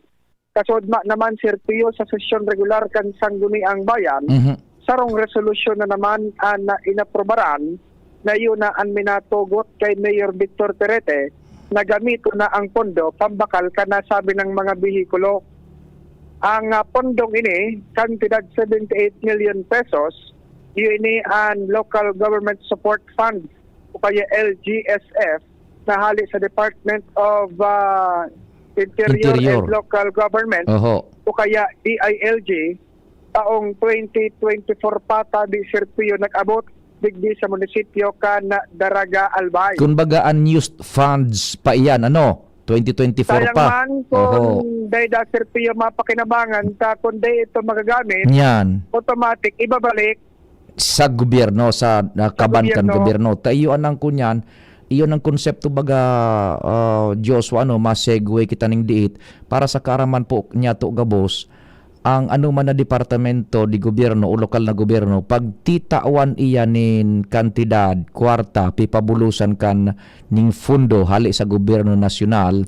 Kasudma naman, Sir Pio, sa sesyon regular kan Sangguniang Bayan, Mhm. sarong resolusyon na naman an inaprubaran na iyo na an minatugot kay Mayor Victor Perete na gamiton na ang pondo pambakal kan nasabi ng mga behikulo. Ang, ah, pondong ini, kantidad seventy eight million pesos, iyo ini an Local Government Support Fund o kaya L G S F na hali sa Department of, ah, Interior Interior. and Local Government Oho. o kaya D I L G taong twenty twenty-four pa ta di, Sir Pio, nag-abot digdi sa munisipyo kan Daraga Albay. Kumbaga, unused funds pa iyan, ano? Twenty twenty-four Sayang pa. man kung Oho. dai da, Sir Pio, mapakinabangan ta, kung dai ito magagamit, Yan. automatic, ibabalik Sa gobyerno, sa, ah, sa kaban kan gobyerno. gobyerno. Ta iyo anang kunyan, iyo nang konsepto baga, ah, Joshua, ano, ma-segue kita ning diit para sa kaaraman po niya to gabos, ang anoman na departamento de gobyerno o lokal na gobyerno, pag titawan iya nin kantidad, kwarta, pipabulosan kan ning fundo hali sa gobyerno nasyonal,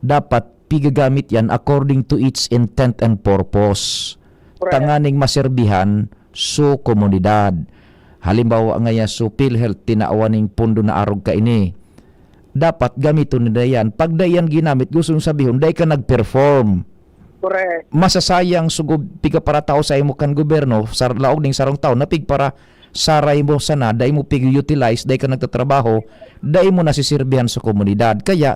dapat pigagamit yan according to its intent and purpose. Correct. Tanganing maserbihan so komunidad. Halimbawa ngaya, so PhilHealth, tinawan ning pondo na arog kaini. Dapat gamiton nila yan. Pag dai yan ginamit, gustong sabihon, dai ka nag-perform. Correct. Masasayang sugod pigkaparatao sa imo kan gobyerno, sa laog ning sarong taon, na pigpara saray mo sana, dai mo pig-utilize, dai ka nagtatrabaho, dai mo nasisirbihan sa komunidad. Kaya,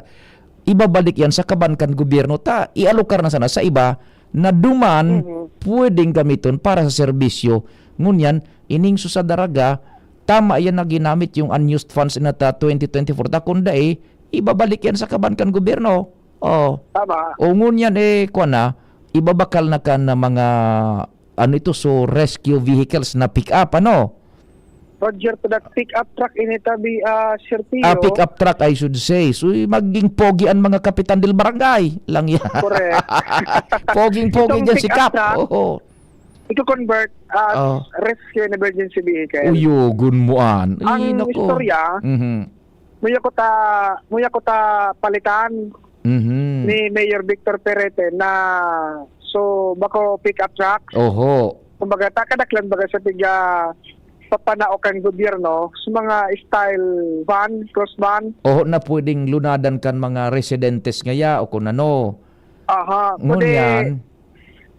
ibabalik yan sa kaban kan gobyerno, ta ialokar na sana sa iba na duman Mhm. pwedeng gamiton para sa serbisyo. Ngunyan, ining su sa Daraga, tama yan na ginamit yung unused funds na ta twenty twenty-four. Ta kung dai, ibabalik yan sa kaban kan gobyerno. Oh. Tama. O ngunyan, eh, kuwan na, ibabakal na kan na mga, ano ito, so rescue vehicles na pick-up, ano? Roger, to that pick-up truck ini tabi, ah, Sir Pio. Ah, pick-up truck, I should say. So, maging pogi ang mga kapitan del barangay. Lang yan. Correct. Poging-pogi Itong dyan si pick-up Kap. truck, Oo. iko-convert as Oh. rescue and emergency vehicle. Uyogon mo an. Ay, Ang nako. istorya, Mhm. muya ko ta, muya ko ta palitan Mhm. ni Mayor Victor Perete na, so, bako pick-up trucks. Oho. Kumbaga, ta kadaklan baga sa piga papanao kan gobyerno sa mga style van, cross van. Oho, na pwedeng lunadan kan mga residentes ngaya o kung ano. Aha. Ngunyan, Kundi,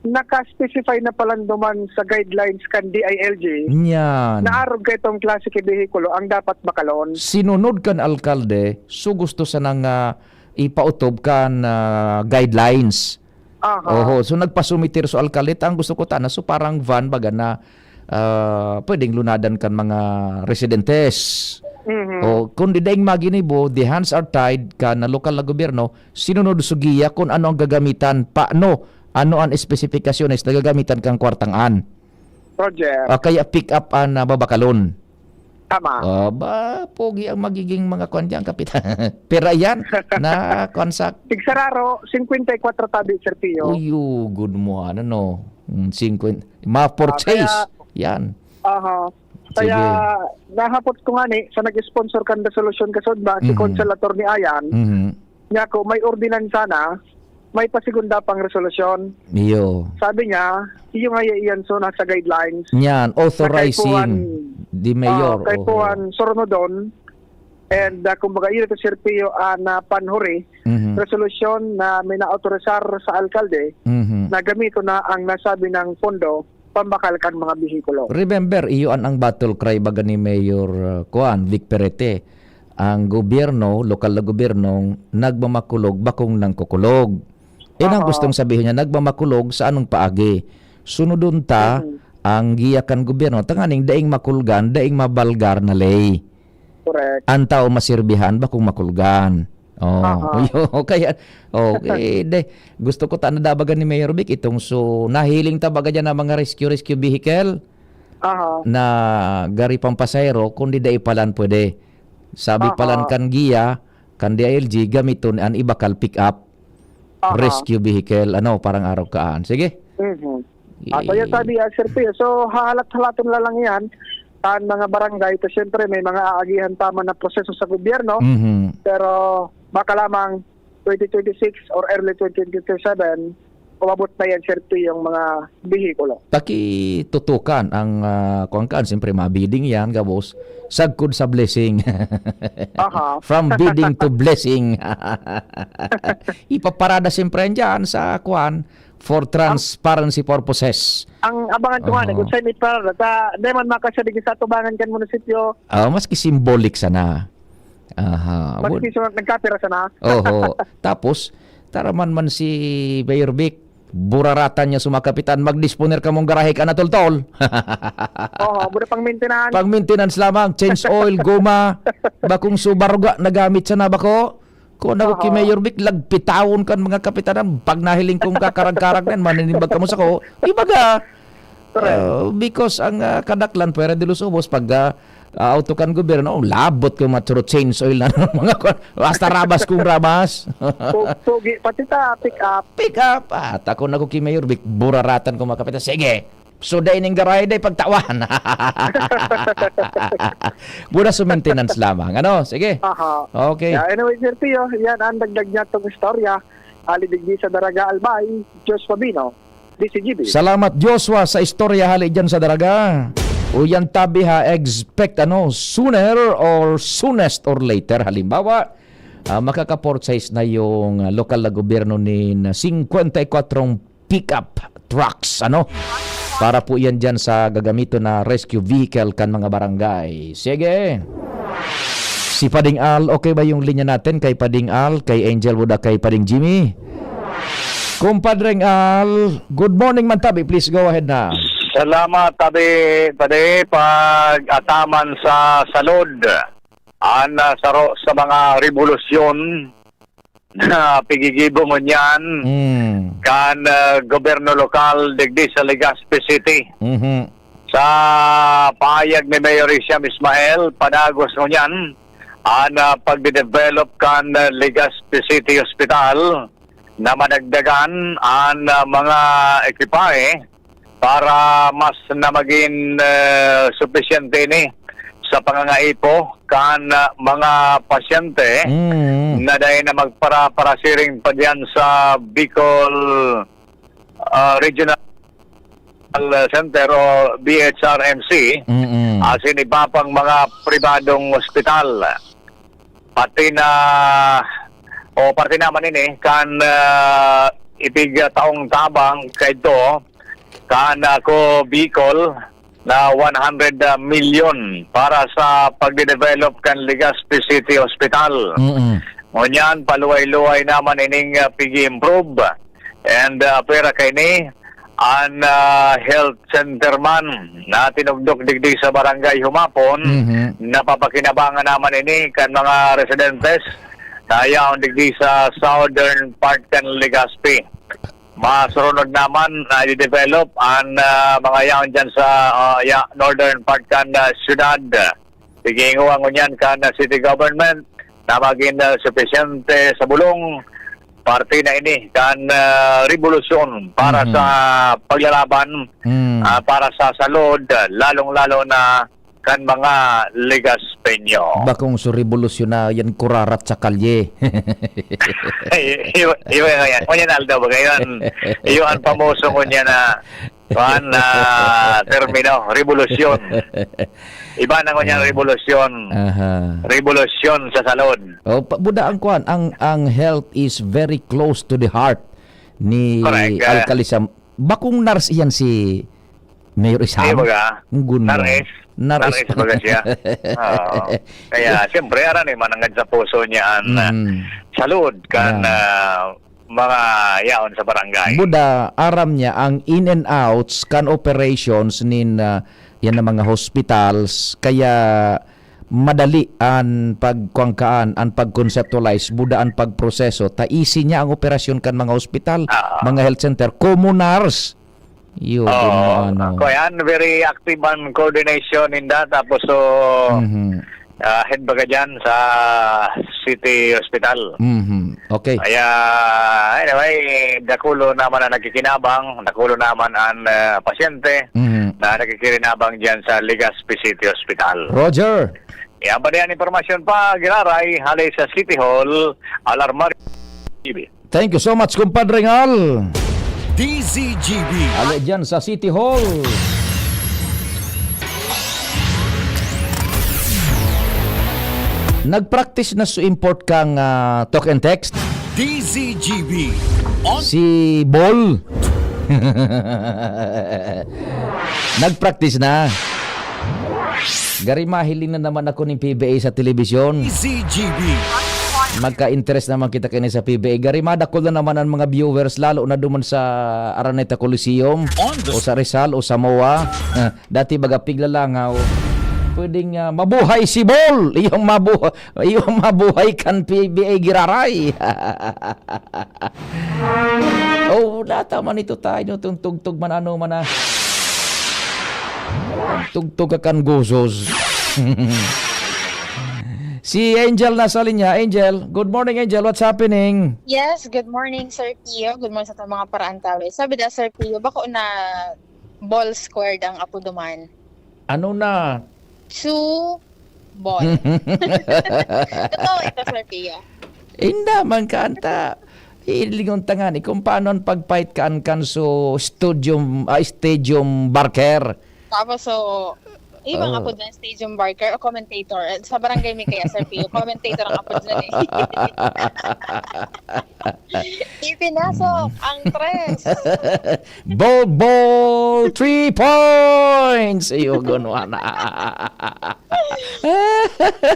naka-specify na palan duman sa guidelines kan D I L G Nyan. na arog ka itong klase ki behikulo ang dapat bakalon. Sinunod kan alkalde, so gusto sanang, ah, ipautob kan, ah, guidelines. Aha. Oho, so nagpasumiter so alkalde, ang gusto ko tana, so parang van baga na, ah, pwedeng lunadan kan mga residentes. Mhm. O, kung di daing maginibo, the hands are tied kan lokal na gobyerno, sinunod so giya kung ano ang gagamitan, paano, ano ang espesipikasyones na gagamitan kang kwartang an. Roger. Ah, kaya pick up an, ah, babakalon. Tama. Aba, pogi ang magiging mga kwan diyan, kapitan. Pera yan, na kwan sa Tigsararo, singkwenta y kwatro tabi, Sir Pio. Uy, oh, good mo, ano, no? Mm, singkwenta. Ma-purchase. Ah, kaya Yan. Aha. Sige. Kaya, nahapot ko nga ni, sa nag-sponsor kan resolusyon kasod ba, si Mhm. Consul Attorney Ayan, Mhm. niya ko, may ordinansa na, may pasigunda pang resolusyon. Iyo. Sabi niya, iyo nga iyan so nasa guidelines. Yan, Na kay authorizing Puan, the mayor, ah, kay oho. Puan Sornodon, and, ah, kumbaga, iyo ito, Sir Pio, ah, na panhuri, Mhm. resolusyon na minaautorisar sa alkalde Mhm. na gamiton na ang nasabi ng pondo pambakal kan mga behikulo. Remember, iyo an ang battle cry baga ni Mayor, uh, kuan, Vic Perete. ang gobyerno, lokal na gobyerno, nagmamakulog, bakong nangkukulog. Yan ang Oo. gustong sabihin niya, nagmamakulog sa anong paagi? Sunodon ta Mhm. ang giya kan gobyerno, tanganing daing makulgan, daing mabalgar na ley. Correct. An tao masirbihan, bakong makulgan. Oh, Aha. yo, kaya, okay, de, gusto ko ta nadabagan ni Mayor Vic itong so, nahiling ta baga dyan ang mga rescue, rescue vehicle Aha. na gari pang pasahero, kundi dai palan pwede. Sabi Aha. palan kan giya, kan D I L G, gamiton an ibakal pick-up, Aha. rescue vehicle, ano, parang araw kaan. Sige. Mhm. Ah, so, yan Eh, sabi, ah, Sir Pio. So, hahalat-halaton na lang yan sa mga barangay. Ito, siyempre, may mga aagihan pa man na proseso sa gobyerno. Mhm. Pero, baka lamang twenty twenty-six or early twenty twenty-seven, umabot na yan, Sir Pio, yung mga bihikulo. Pakitutukan ang, ah, kuwan kaan, siyempre, mabiding yan, gabos. Sagkod sa blessing. Aha. From bidding to blessing. Ipaparada siyempre yan dyan sa, kuwan, for Ang transparency purposes. Ang abangan ko nga, Oho. kung saan iparada, sa, di man makasya digdi sa atubangan kan munisipyo. Ah, maski symbolic sana. Aha, Maski wal- sa nagkapira sana. Oho. Tapos, taraman man si Mayor Vic, buraratan niya sa mga kapitan, "Magdisponer kamong garahe ka na, toltol." Oho, buda pang maintenance. Pang maintenance lamang, change oil, goma, bakong subaruga nagamit sana bako. Kung ako ki Aha. Mayor Vic, lagpitawon kan mga kapitanan. Pag nahiling kong kakarag-karag na yan, maninimbag kamo sako. Ibaga, Correct. ah, because ang, ah, kadaklan, pwera de los ubos, pag, ah, ah, auto kan gobyerno, oh, labot ko maturo change oil na mga kwan. Basta rabas kung rabas. Pu-, pugi, pati ta, pick up. Pick up. Ah, takon ako ki Mayor Vic, buraratan ko mga kapitan. Sige, suday ning garahe, day, pagtawan. Mura sa maintenance lamang. Ano? Sige. Aha. Okay. Yeah, anyway, Sir Pio, yan ang dagdag niya tong istorya. Ali digdi sa Daraga Albay, Diyos Pabino, D C G B. Salamat, Joshua, sa istorya hali dyan sa Daraga. O yan tabi ha, expect ano, sooner or soonest or later. Halimbawa, ah, makaka-purchase na yung, ah, lokal na gobyerno nin singkwenta y kwatro pickup trucks, ano? Para po yan dyan sa gagamiton na rescue vehicle kan mga barangay. Sige. Si Pading Al, okay ba yung linya natin kay Pading Al, kay Angel Buda, kay Pading Jimmy? Kumpadreng Al, good morning man tabi. Please go ahead na. Salamat, tabi, pade, pag-ataman sa salud. An, ah, saro sa mga rebolusyon na pigigibo ngunyan Mm. kan, ah, gobyerno lokal digdi sa Legazpi City. Mhm. Sa pahayag ni Mayor Isiam Ismael, padagos ngunyan an, ah, pagde-develop kan, ah, Legazpi City Hospital na madagdagan an, ah, mga ekipahe para mas na magin, eh, supisyente ini sa pangangaipo kan, ah, mga pasyente Mm. na dai na magpara-, parasiring pa diyan sa Bicol, ah, Regional Center o B H R M C, Mm-mm. asin iba pang mga pribadong ospital. Pati na, o parte naman ini, kan, ah, ipigtaong tabang kaidto, kan Ako Bicol na one hundred million para sa pagde-develop kan Legazpi City Hospital. Mm-mm. Ngunyan, paluway-luway naman ining, ah, pig-i-improve. And, ah, pwera kaini, an, ah, health center man na tinugdok digdi sa Barangay Humapon, Mhm. napapakinabangan naman ini kan mga residentes na yaon digdi sa southern part kan Legazpi. Masurunod naman na i-develop an, ah, mga yaon dyan sa, ah, ya-, northern part kan, ah, syudad. Pighihingowa ngunyan kan, ah, city government na magin, ah, supisyente sa bulong. Parte na ini kan, ah, rebolusyon para Mhm. sa paglalaban, Mm. ah, para sa salud, ah, lalong-lalo na kan mga Legaspeño. Bakong su rebolusyon na yan, kurarat sa kalye. Ay, iyo, iyo, iyo, yan. Ngunyan aldaw ba ngayon? Iyo ang pamuso ngunyan na, kuwan, na termino, rebolusyon. Iba na ngunyan Ah. rebolusyon. Aha. Rebolusyon sa salud. Oh, pa-, buda ang kuwan, ang, ang health is very close to the heart ni Correct, ah. Alcalde Sam-, bakong nurse iyan si Mayor Isam? Ay, baga, Ang guno. Nares. Nares Nares pa. Baga siya. Oo. Kaya, siyempre, aran eh, manangad sa puso niya ang ah, Mm. salud kan Yeah. ah, mga yaon sa barangay. Buda, aram niya ang in and outs kan operations nin ah, yan ang mga hospitals. Kaya madali an pagkuangkaan, an pag-conceptualize, buda an pagproseso. Ta easy niya ang operasyon kan mga hospital, Ah. mga health center, komunars. Iyo, Oo, ano. Ako yan, very active ang coordination ninda. Tapos, so, Mhm. ah, head baga dyan sa City Hospital. Mhm. Okay. Kaya, anyway, dakulo naman ang nagkikinabang, dakulo naman ang ah, pasyente Mhm. na nagkikinabang dyan sa Legazpi City Hospital. Roger. Yan pa diyan impormasyon pa, Giraray, hali sa City Hall, Alarmar T V. Thank you so much, Kumpadre Ngal. D Z G B. Hali dyan sa City Hall. Nag-practice na su import kang ah, talk and text? D Z G B. On Si Bol. Nag-practice na. Gari mahiling na naman ako ni P B A sa telebisyon. Z G B. Magka-interest naman kita kini sa P B A. Gari madakol na naman ang mga viewers, lalo na duman sa Araneta Coliseum, On the o sa Rizal, o sa MOA. Ah, dati baga piglalangaw. Pwedeng ah, mabuhay si Bol. Iyong mabuhay, iyong mabuhay kan P B A Giraray. Oh, nata man ito tayo, itong tugtog man ano man ah. Tugtog ka kan gozos. Si Angel nasa linya. Angel, good morning, Angel. What's happening? Yes, good morning, Sir Pio. Good morning sa mga paraan tawe. Sabi da, Sir Pio, bako na ball squared ang apo duman. Ano na? Su ball. Totoo ito, Sir Pio. Inda man ka anta. Ilingon ta ngani kung paano ang pag-fight kan kan so stadium, ah, stadium barker. Tapos, so, ibang Oh. apo dyan, stadium barker o commentator. Eh, sa barangay mi kaya, Sir Pio, commentator ang apo dyan eh. Ipinasok ang tres. Ball, ball, three points! Iyo, gunwa na.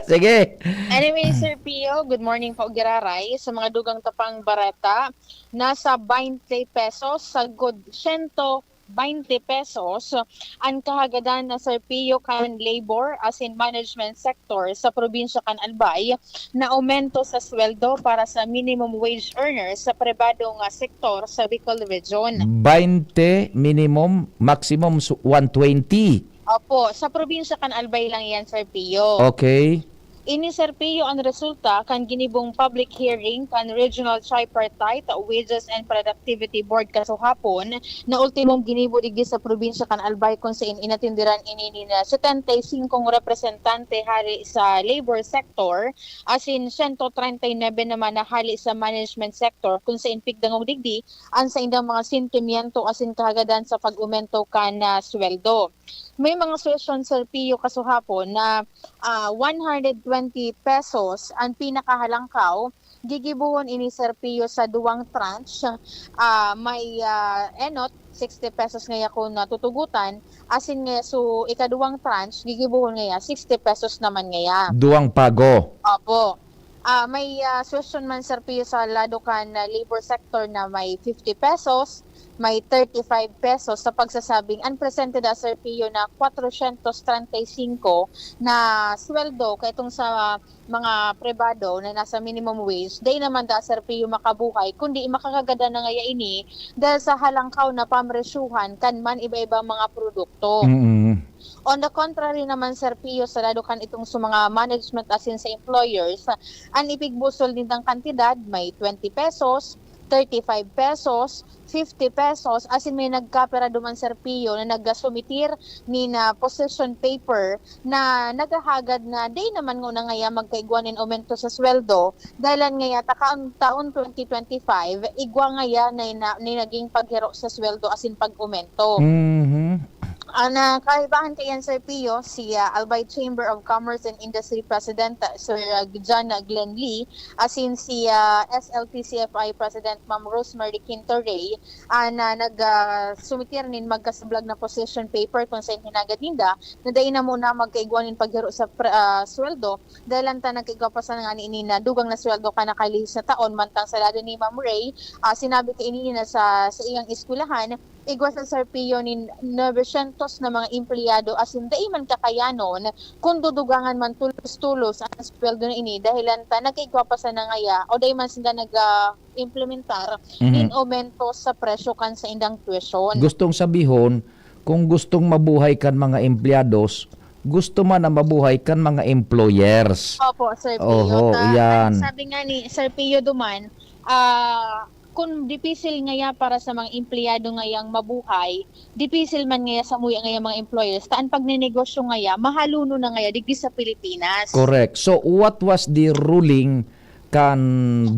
Sige. Anyway, Sir Pio, good morning po, Giraray. Sa mga dugang tapang bareta, nasa twenty pesos, sagkod siyento twenty pesos, ang kahagadan na, Sir Pio, kan labor as in management sector sa probinsya kan Albay na aumento sa sweldo para sa minimum wage earners sa pribadong ah, sektor sa Bicol Region. Twenty minimum, maximum s- one twenty. Opo, sa probinsya kan Albay lang yan, Sir Pio. Okay. Ini, Sir Pio, ang resulta kan ginibong public hearing kan Regional Tripartite Wages and Productivity Board kasuhapon na ultimong ginibo digdi sa probinsya kan Albay, kung sain inatenderan ini ni na setenta y cinco representante hari sa labor sector, asin siyento treinta y nuebe naman na hali sa management sector, kung sain pigdangog digdi ang saindang mga sentimiento asin kahagadan sa pag-umento kan ah, sweldo. May mga suwestyon, Sir Pio, kasuhapon na ah, one hundred twenty pesos ang pinakahalangkaw. Gigibohon ini, Sir Pio, sa duwang tranche. Ah, may ah, enot, sixty pesos ngaya kun natutugutan. Asin ngaya, so, ikaduwang tranche, gigibohon ngaya, sixty pesos naman ngaya. Duwang pago. Opo. Ah, may ah, suwestyon man, Sir Pio, sa lado kan ah, labor sector na may fifty pesos, may thirty-five pesos sa pagsasabing ang presente da, Sir Pio, na kwatrosyentos treinta y cinco na sweldo kaitong sa mga pribado na nasa minimum wage, dai naman da, Sir Pio, makabuhay, kundi makakagadan na ngaya ini dahil sa halangkaw na pamresyuhan kan man iba-ibang mga produkto. Mm. On the contrary naman, Sir Pio, sa lado kan itong sa mga management asin sa employers, ang ipigbusol nindang kantidad may twenty pesos, thirty-five pesos, fifty pesos, asin may nagkapira duman, Sir Pio, na nagasumitir nin ah, position paper na naghahagad na di naman nguna ngaya magkaigwa nin aumento sa sweldo, dahilan ngaya ta kaon taon twenty twenty-five, igwa ngaya na, na, ni naging paghiro sa sweldo asin pag-aumento. Mhm. Ang, ah, kaibahan kaiyan, Sir Pio, si, ah, Albay Chamber of Commerce and Industry President, ah, Sir, ah, John Glenn Lee, asin si, ah, S L T C F I President Ma'am Rosemary Quinto Rey, ah, na nag, ah, sumitir nin magkasablag na position paper kung saen hinagad ninda na dai na muna magkaigwa nin paghiro sa pre-, ah, sweldo, dahel lang ta nagkaigwa pa sana ngani nin, ah, dugang na sweldo kan nakalihis na taon. Mantang sa lado ni Ma'am Rey, ah, sinabi kaini na sa, sa iyang eskwelahan, igwa sa Sir Pio nin novecientos na mga empleyado, asin dai man kakayanon kun dudugangan man tolos-tolos an sweldo na ini, dahelan ta nagkaigwa pa sana ngaya o dai man sinda nag, ah, implementar Mhm. nin aumento sa presyo kan saindang tuition. Gustong sabihon, kung gustong mabuhay kan mga empleyados, gusto man na mabuhay kan mga employers. Opo, Sir Pio. Oho, Ta-, iyan. Sabi nga ni Sir Pio duman, ah, kun dipisil ngaya para sa mga empleyado ngayang mabuhay, dipisil man ngaya samuya ngaya mga employers, ta an pagnenegosyo ngaya, mahalonon na ngaya digdi sa Pilipinas. Correct. So, what was the ruling kan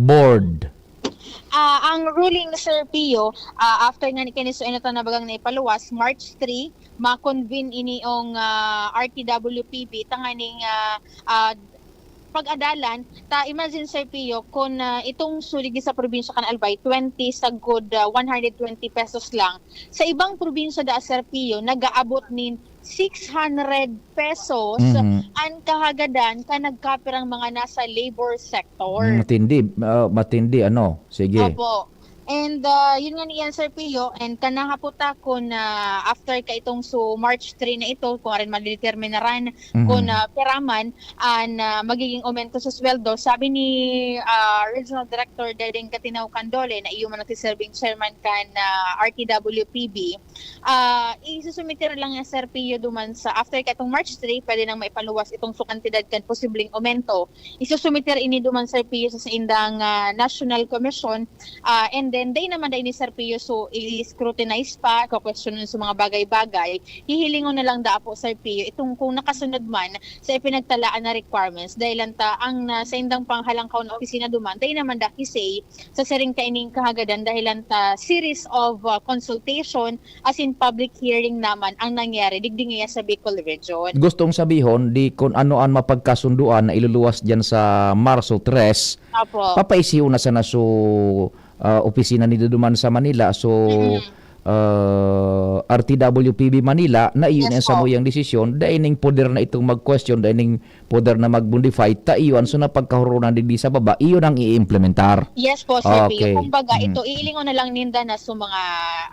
board? Ah, ang ruling ni Sir Pio, ah, after nga ni kini so enotan na bagang naipaluwas, March three, ma-convene ini ong, ah, R T W P B, tanganing, ah, ah, pag-adalan. Ta, imagine, Sir Pio, kun, ah, itong suli sa probinsya kan Albay, twenty sagkod, ah, one hundred twenty pesos lang. Sa ibang probinsya da, Sir Pio, nag-aabot nin six hundred pesos Mhm. an kahagadan kan nagkapirang mga nasa labor sector. Mm, matindi, ah, matindi, ano, sige. Opo. And, ah, yun nga ni Sir Pio, and kanahapot ta kun, ah, after ka itong so March three na ito, kung arin madeterminaran, Mhm. kun, ah, pira man an, ah, magiging aumento sa sweldo. Sabi ni, ah, Regional Director Dedeng Katinaw Candole, na iyo man nagsiserbing chairman kan, ah, R T W P B, ah, isusumiter lang niya, Sir Pio, duman sa, after katong March three, pwede nang maipaluwas itong su kantidad kan posibleng aumento. Isusumiter ini duman, Sir Pio, sa saindang, ah, National Commission, ah, and then, dai naman dai ni Sir Pio, so, i-scrutinize pa, kakwestiyonan sa mga bagay-bagay. Hihilingon na lang daa po, Sir Pio, itong kung nakasunod man sa ipinagtalaan na requirements. Dahil lang ta, ang, ah, saindang panghalangkaw na opisina duman, dai naman da kisay sa siring kaining kahagadan, dahelan ta series of, ah, consultation, as in public hearing naman ang nangyari digdi ngaya sa Bicol Region. Gustong sabihon, di kun ano an mapagkasunduan na iluluwas diyan sa Marso tres, Opo. papaisiyo na sana su, ah, opisina ni duman sa Manila. So, Mm. ah, R T W P B Manila, na iyon Yes ang po. samuyang desisyon, dai ning poder na itong mag-question, dai ning poder na mag-modify, ta iyon, so napagkahuronan digdi sa baba, iyon ang i-implementar. Yes po, Sir Pio. Okay. Kumbaga, Mm. ito, iilingon na lang ninda na so mga,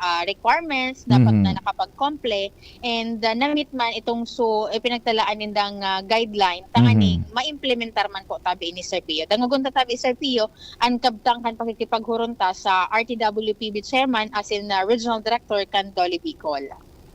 ah, requirements, dapat Mhm. na nakapag-comply, and, ah, na-meet man itong so, ipinagtalaan nindang, ah, guideline, tanganing Mhm. ma-implementar man po tabi ini, Sir Pio. Dangogon ta tabi, Sir Pio, an kabtang kan pakikipaghuron ta sa R T W P B Chairman, asin, ah, Regional Director kan DOLE Bicol.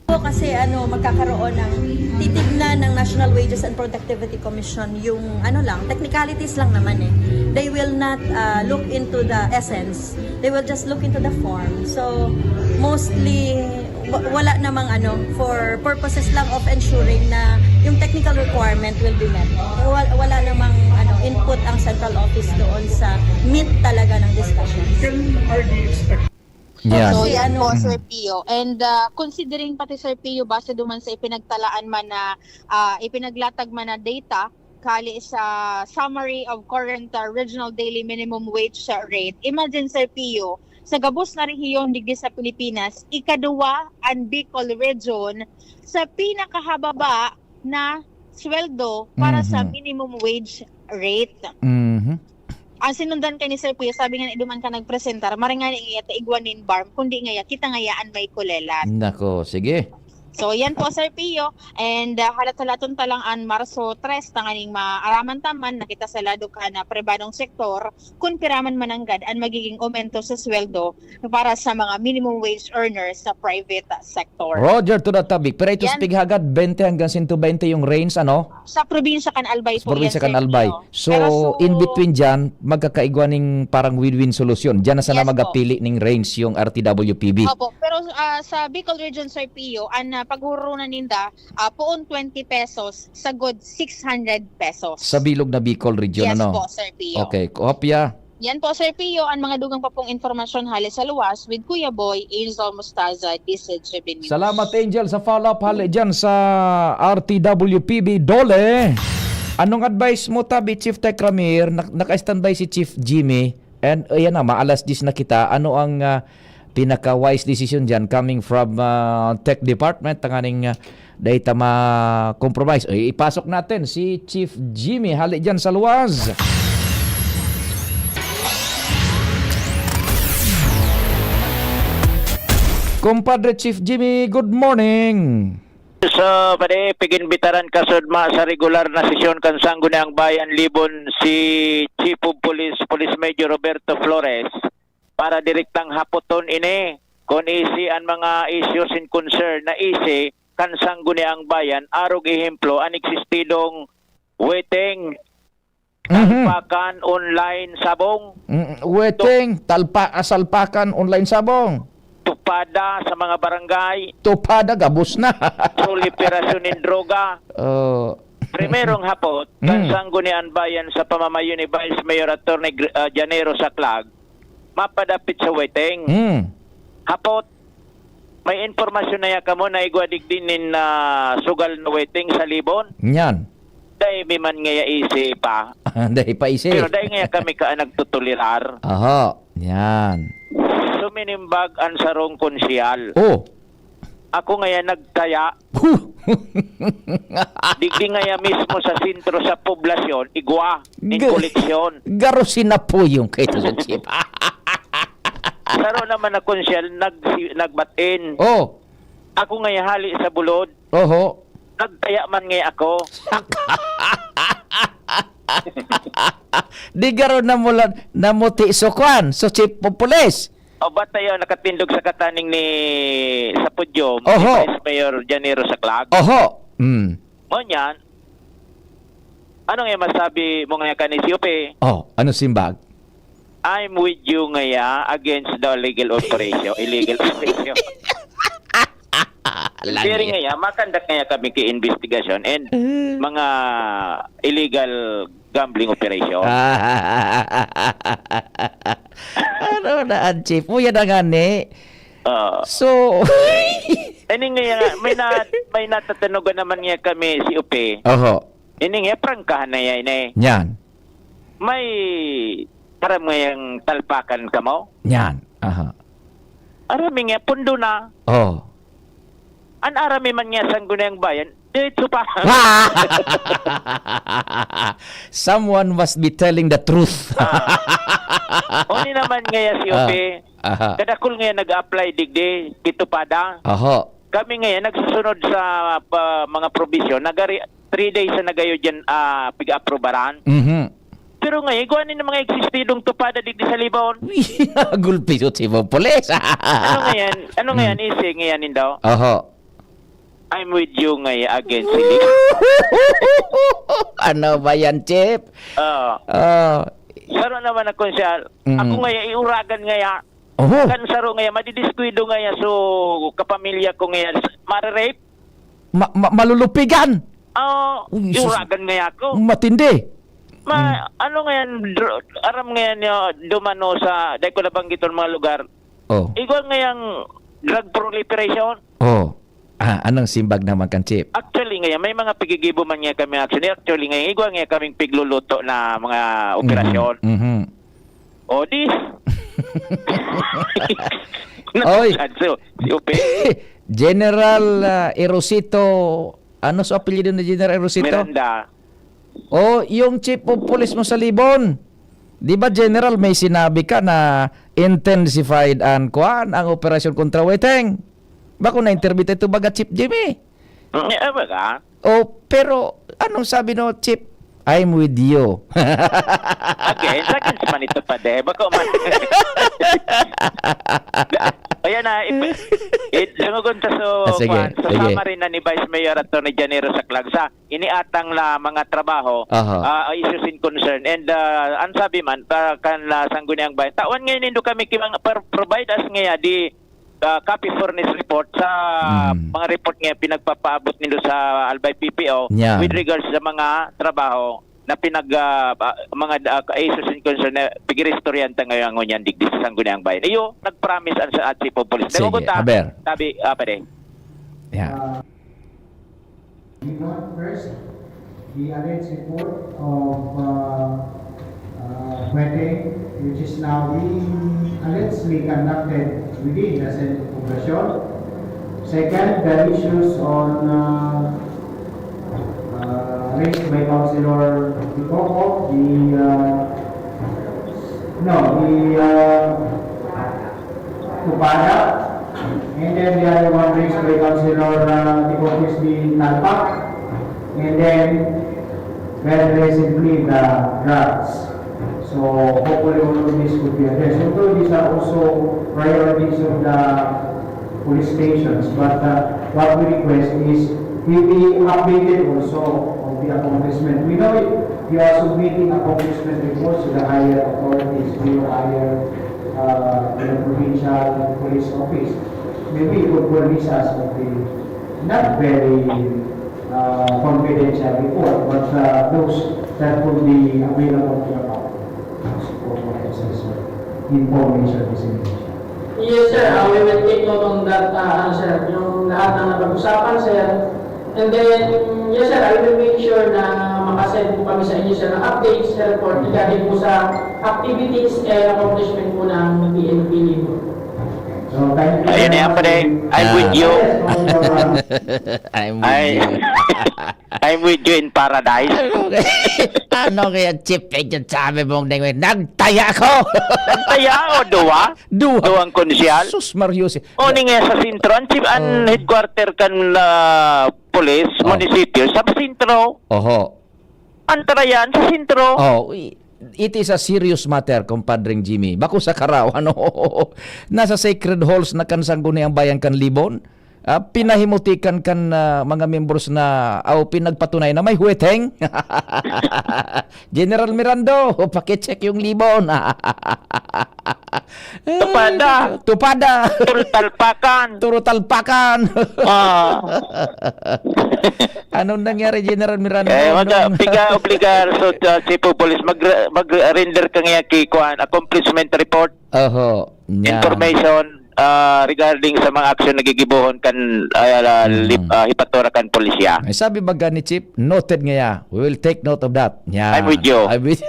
Po kasi, ano, magkakaroon ng, titignan ng National Wages and Productivity Commission yung, ano lang, technicalities lang naman eh. They will not, ah, look into the essence. They will just look into the form. So, mostly, wa-, wala namang, ano, for purposes lang of ensuring na yung technical requirement will be met. Wa-, wala namang, ano, input ang central office doon sa meat talaga ng discussions. Can R D expect Yan. So, yan po, Mhm. Sir Pio. And, ah, considering pati, Sir Pio, base duman sa ipinagtalaan man na, ah, ipinaglatag man na data, kali sa Summary of Current, ah, Regional Daily Minimum Wage, ah, Rate. Imagine, Sir Pio, sa gabos na rehiyon digdi sa Pilipinas, ikaduwa an Bicol Region sa pinakahababa na sweldo para sa Mhm. minimum wage rate. Mhm. Ang sinundan kay ni Sir Pio, sabi nga ni duman ka nagpresentar, maray nga ni ngaya ta igwa nin BARMM, kundi ngaya kita ngaya an may kulelat. Nako, sige. So, yan po, Sir Pio. And, ah, halat-halaton ta lang an Marso tres, tanganing maaraman ta man na kita sa lado kan pribadong sektor, kun pira man mananggad an magiging aumento sa sweldo para sa mga minimum wage earners sa private sector. Roger, to the topic. Pero ito Yan. sa pighagad, twenty hanggang sento bente yung range, ano? Sa probinsya kan Albay Sa po probinsya yan, kan Sir Albay. Pio. So, Pero so, in between dyan, magkakaigwa ning parang win-win solution. Dyan na sana Yes po. magapili ning range yung R T W P B. Opo, pero, ah, sa Bicol Region, Sir Pio, an, ah, paghurunan ninda, ah, poon twenty pesos, sagod six hundred pesos. Sa bilog na Bicol Region, Yes ano? po, Sir Pio. Okay, kopya. Yan po, Sir Pio, ang mga dugang pa pong impormasyon hale sa luwas with Kuya Boy, Angel Mostaza, D Z G B News. Salamat, Angel, sa follow-up hali dyan sa R T W P B Dole. Anong advice mo, tabi, Chief Tech Ramir? Nak- naka-standby si Chief Jimmy. And ayan na, maalas diyes na kita. Ano ang ah, pinaka-wise decision dyan coming from ah, Tech Department? Tanganing ah, dahil ta ma-compromise. Ay, ipasok natin si Chief Jimmy. Hali dyan sa luwas. Compadre Chief Jimmy, good morning. So, pwede piginbitaran kasudma sa regular na sesyon kan Sangguniang Bayan Libon si Chief of Police, Police Major Roberto Flores, para direktang hapoton ini kung isi an mga issues in concern na isi kan Sangguniang Bayan, arog ehemplo, an eksistidong waiting, Mhm. pakan online sabong, Mm, waiting, talpa, asalpakan, online sabong. tupada sa mga barangay, Tupada, gabos na. proliferasyon ng droga. Oh. Primerong hapot, kan Mm. Sanggunian Bayan sa pamamayo ni Vice Mayor Attorney Gr- ah, Janero Saclag, mapadapit sa waiting. Mm. Hapot, may impormasyon na ya kamo na igwa digdi nin ah, sugal na waiting sa Libon? Yan. Dai mi man ngaya isi pa. Dahil pa isi. Pero dai ngaya kami ka nagtutulirar. Aha. Yan. Suminimbag an sarong konsyal. Oh. Ako ngaya nagtaya. Huh. Digdi ngaya mismo sa sentro sa poblasyon, igwa, ning G- koleksyon. Garo sinapo yung kay Tuson Chief. Saro naman na konsyal, nag, nagbatin. Oh. Ako ngaya hali sa bulod. Oho. Nagtaya man ngaya ako. Di garo na mula namuti so kwan, so chief of police. O ba't tayo nakatindog sa kataning ni sa pudyum Oho. ni Vice Mayor Janero Saclag? Oho. Mm. Ngunyan, ano nga masabi mo nga ka ni C O P? Oh, ano simbag? I'm with you ngaya against the legal operation, illegal operation. Pero ngaya, makandak ngaya kami ki investigation and mga illegal gambling operation. Ano na ang chief? Uya na nga ni. Ah, So, Ani nga, may na, may natatanugan naman nga kami si Upe. oho. Ini nga, prangkahan na yan eh. Yan. May aram ngayang talpakan kamo? Yan. Aha. Aram nga, pundo na. Oh. An aram man nga Sangguniang Bayan, diretso pa. Someone must be telling the truth. Oni naman ngaya si Upe. Aha. Kadakol ngaya nag-apply digdi, kitupada. Oho. Kami ngaya nagsusunod sa pa, mga probisyon, nagari three days sa nagayo dyan ah, pig-aprobaran. Mhm. Pero ngaya, igwa ni mga eksistidong tupada digdi sa Libon. Gulpi sa chief of police. Ano ngayon? Ano ngayon? Isi ngayon daw? Oho. I'm with you ngaya against sila. Ano ba yan, chief? Oo. Oh. Saro naman ako siya. Mm. Ako ngaya, iuragan ngaya. Oho. Kan saro ngaya, madidiskuido ngaya. So, kapamilya ko ngaya, marirape. Ma- ma- malulupigan. Oh, Uy, sus- iuragan ngaya ako. Matindi. Ma, ano ngayon, dr- aram ngayon niyo, dumano sa, dahil ko nabanggit ang mga lugar, Oh. igwa ngayang drug proliferation. Oh. Ah, anong simbag naman kan chief? Actually ngayon, may mga pigigibo man nga kami actually. Actually ngayon, igwa nga kaming pigluluto na mga operasyon. Mhm. O di. Oy. So, si Upe, General ah, Erosito, ano sa apelyido ni General Erosito? Miranda. Oh, yung chief of police mo sa Libon. Di ba, General, may sinabi ka na intensified ang, kuan, ang operasyon kontra Weteng? Bako na-interview tayo baga, Chief Jimmy. Mm, eh, baga? Oh, pero anong sabi no, Chief? I'm with you. Okay, sa akin sa manito pa de. Bako man. Ayan na, ip- it, dungugon ta so, Ah, sige, kwan, sa sige. summary na ni Vice Mayor Attorney Janero Saclag sa iniatang na mga trabaho, Aha. ah, issues in concern. And ah, ang sabi man, pa, kan uh, Sangguniang Bayan, tawan ngayon nindo kami kimang per- provide as ngaya di ah, copy furnace report sa Mm. mga report nga pinagpapaabot nindo sa Albay P P O Yan. with regards sa mga trabaho na pinag, ah, ah, mga, ah, cases in concern na pigiristoryanta ngayon ngunyan digdi sa Sangguniang Bayan. Iyo, nag-promise ang sa, at si Popolis. Sige, Nagugot ta, aber. Sabi, ah, pare. Yeah. Uh, we want first the alleged report of, uh, uh, Hueteng, which is now being allegedly conducted within the Senate Poblacion. Second, the issues on, uh, uh, raised by Councilor Picoco, the, uh, no, the, uh, Tupada, and then the other one raised by Councilor, uh, Ticotis, the Talpak, and then very recently the drugs. So hopefully all of this could be addressed. Although these are also priorities of the police stations, but, uh, what we request is we be updated also of the accomplishment. We know it, we are submitting accomplishment reports to the higher authorities, to your higher, uh, to the provincial police office. Maybe you could furnish us of the not very, uh, confidential report, but, uh, those that could be available to the public for purposes of information dissemination. Yes, sir. Uh, we will take note on that, uh, ano, sir, yung lahat ng napag-usapan, sir. And then, yes, sir, I will make sure na makasend po kami sa inyo, sir, ng updates, sir, report regarding po sa activities and accomplishment po ng P N P Limon. So, thank you Ayan very na yan, much. Pare. I'm with Ah. you. I'm with Ay. you. I'm with you in paradise. Ano kaya, Chief, eh, dyan sabi mong nangwe-, nagtaya ako! Nagtaya o duwa? Duwa. Duwang konsyal? Sus, Mario, si O, ni nga sa sentro. Ang chief, ang Oh. headquarter kan, ah, police, Oh. munisipyo, sa sentro. Oho. Ang tarayan, sa sentro. Oh, i-, it is a serious matter, Compadreng Jimmy. Bako sa karaw, ano? Nasa sacred halls na kan Sangguniang Bayan kan Libon. Ah, pinahimutikan kan, ah, mga membros na, aw, pinagpatunay na may huweteng. General Mirando, pakicheck yung Libon. Tupada. Tupada. Turutalpakan. Turutalpakan. Ah. Anong nangyari, General Mirando? Eh, wag ka, Nung piga obligar, so, uh, chief of police, mag-, mag-render ka nga ki-, kuan, accomplishment report, Oho, yan. information, ah, regarding sa mga aksyon na gigibohon kan, ah, la-, Mm. lip-, ah, hipatura kan pulisya. Ay, sabi baga ni Chief, "Noted ngaya. We will take note of that." Yan. I'm with you. I'm with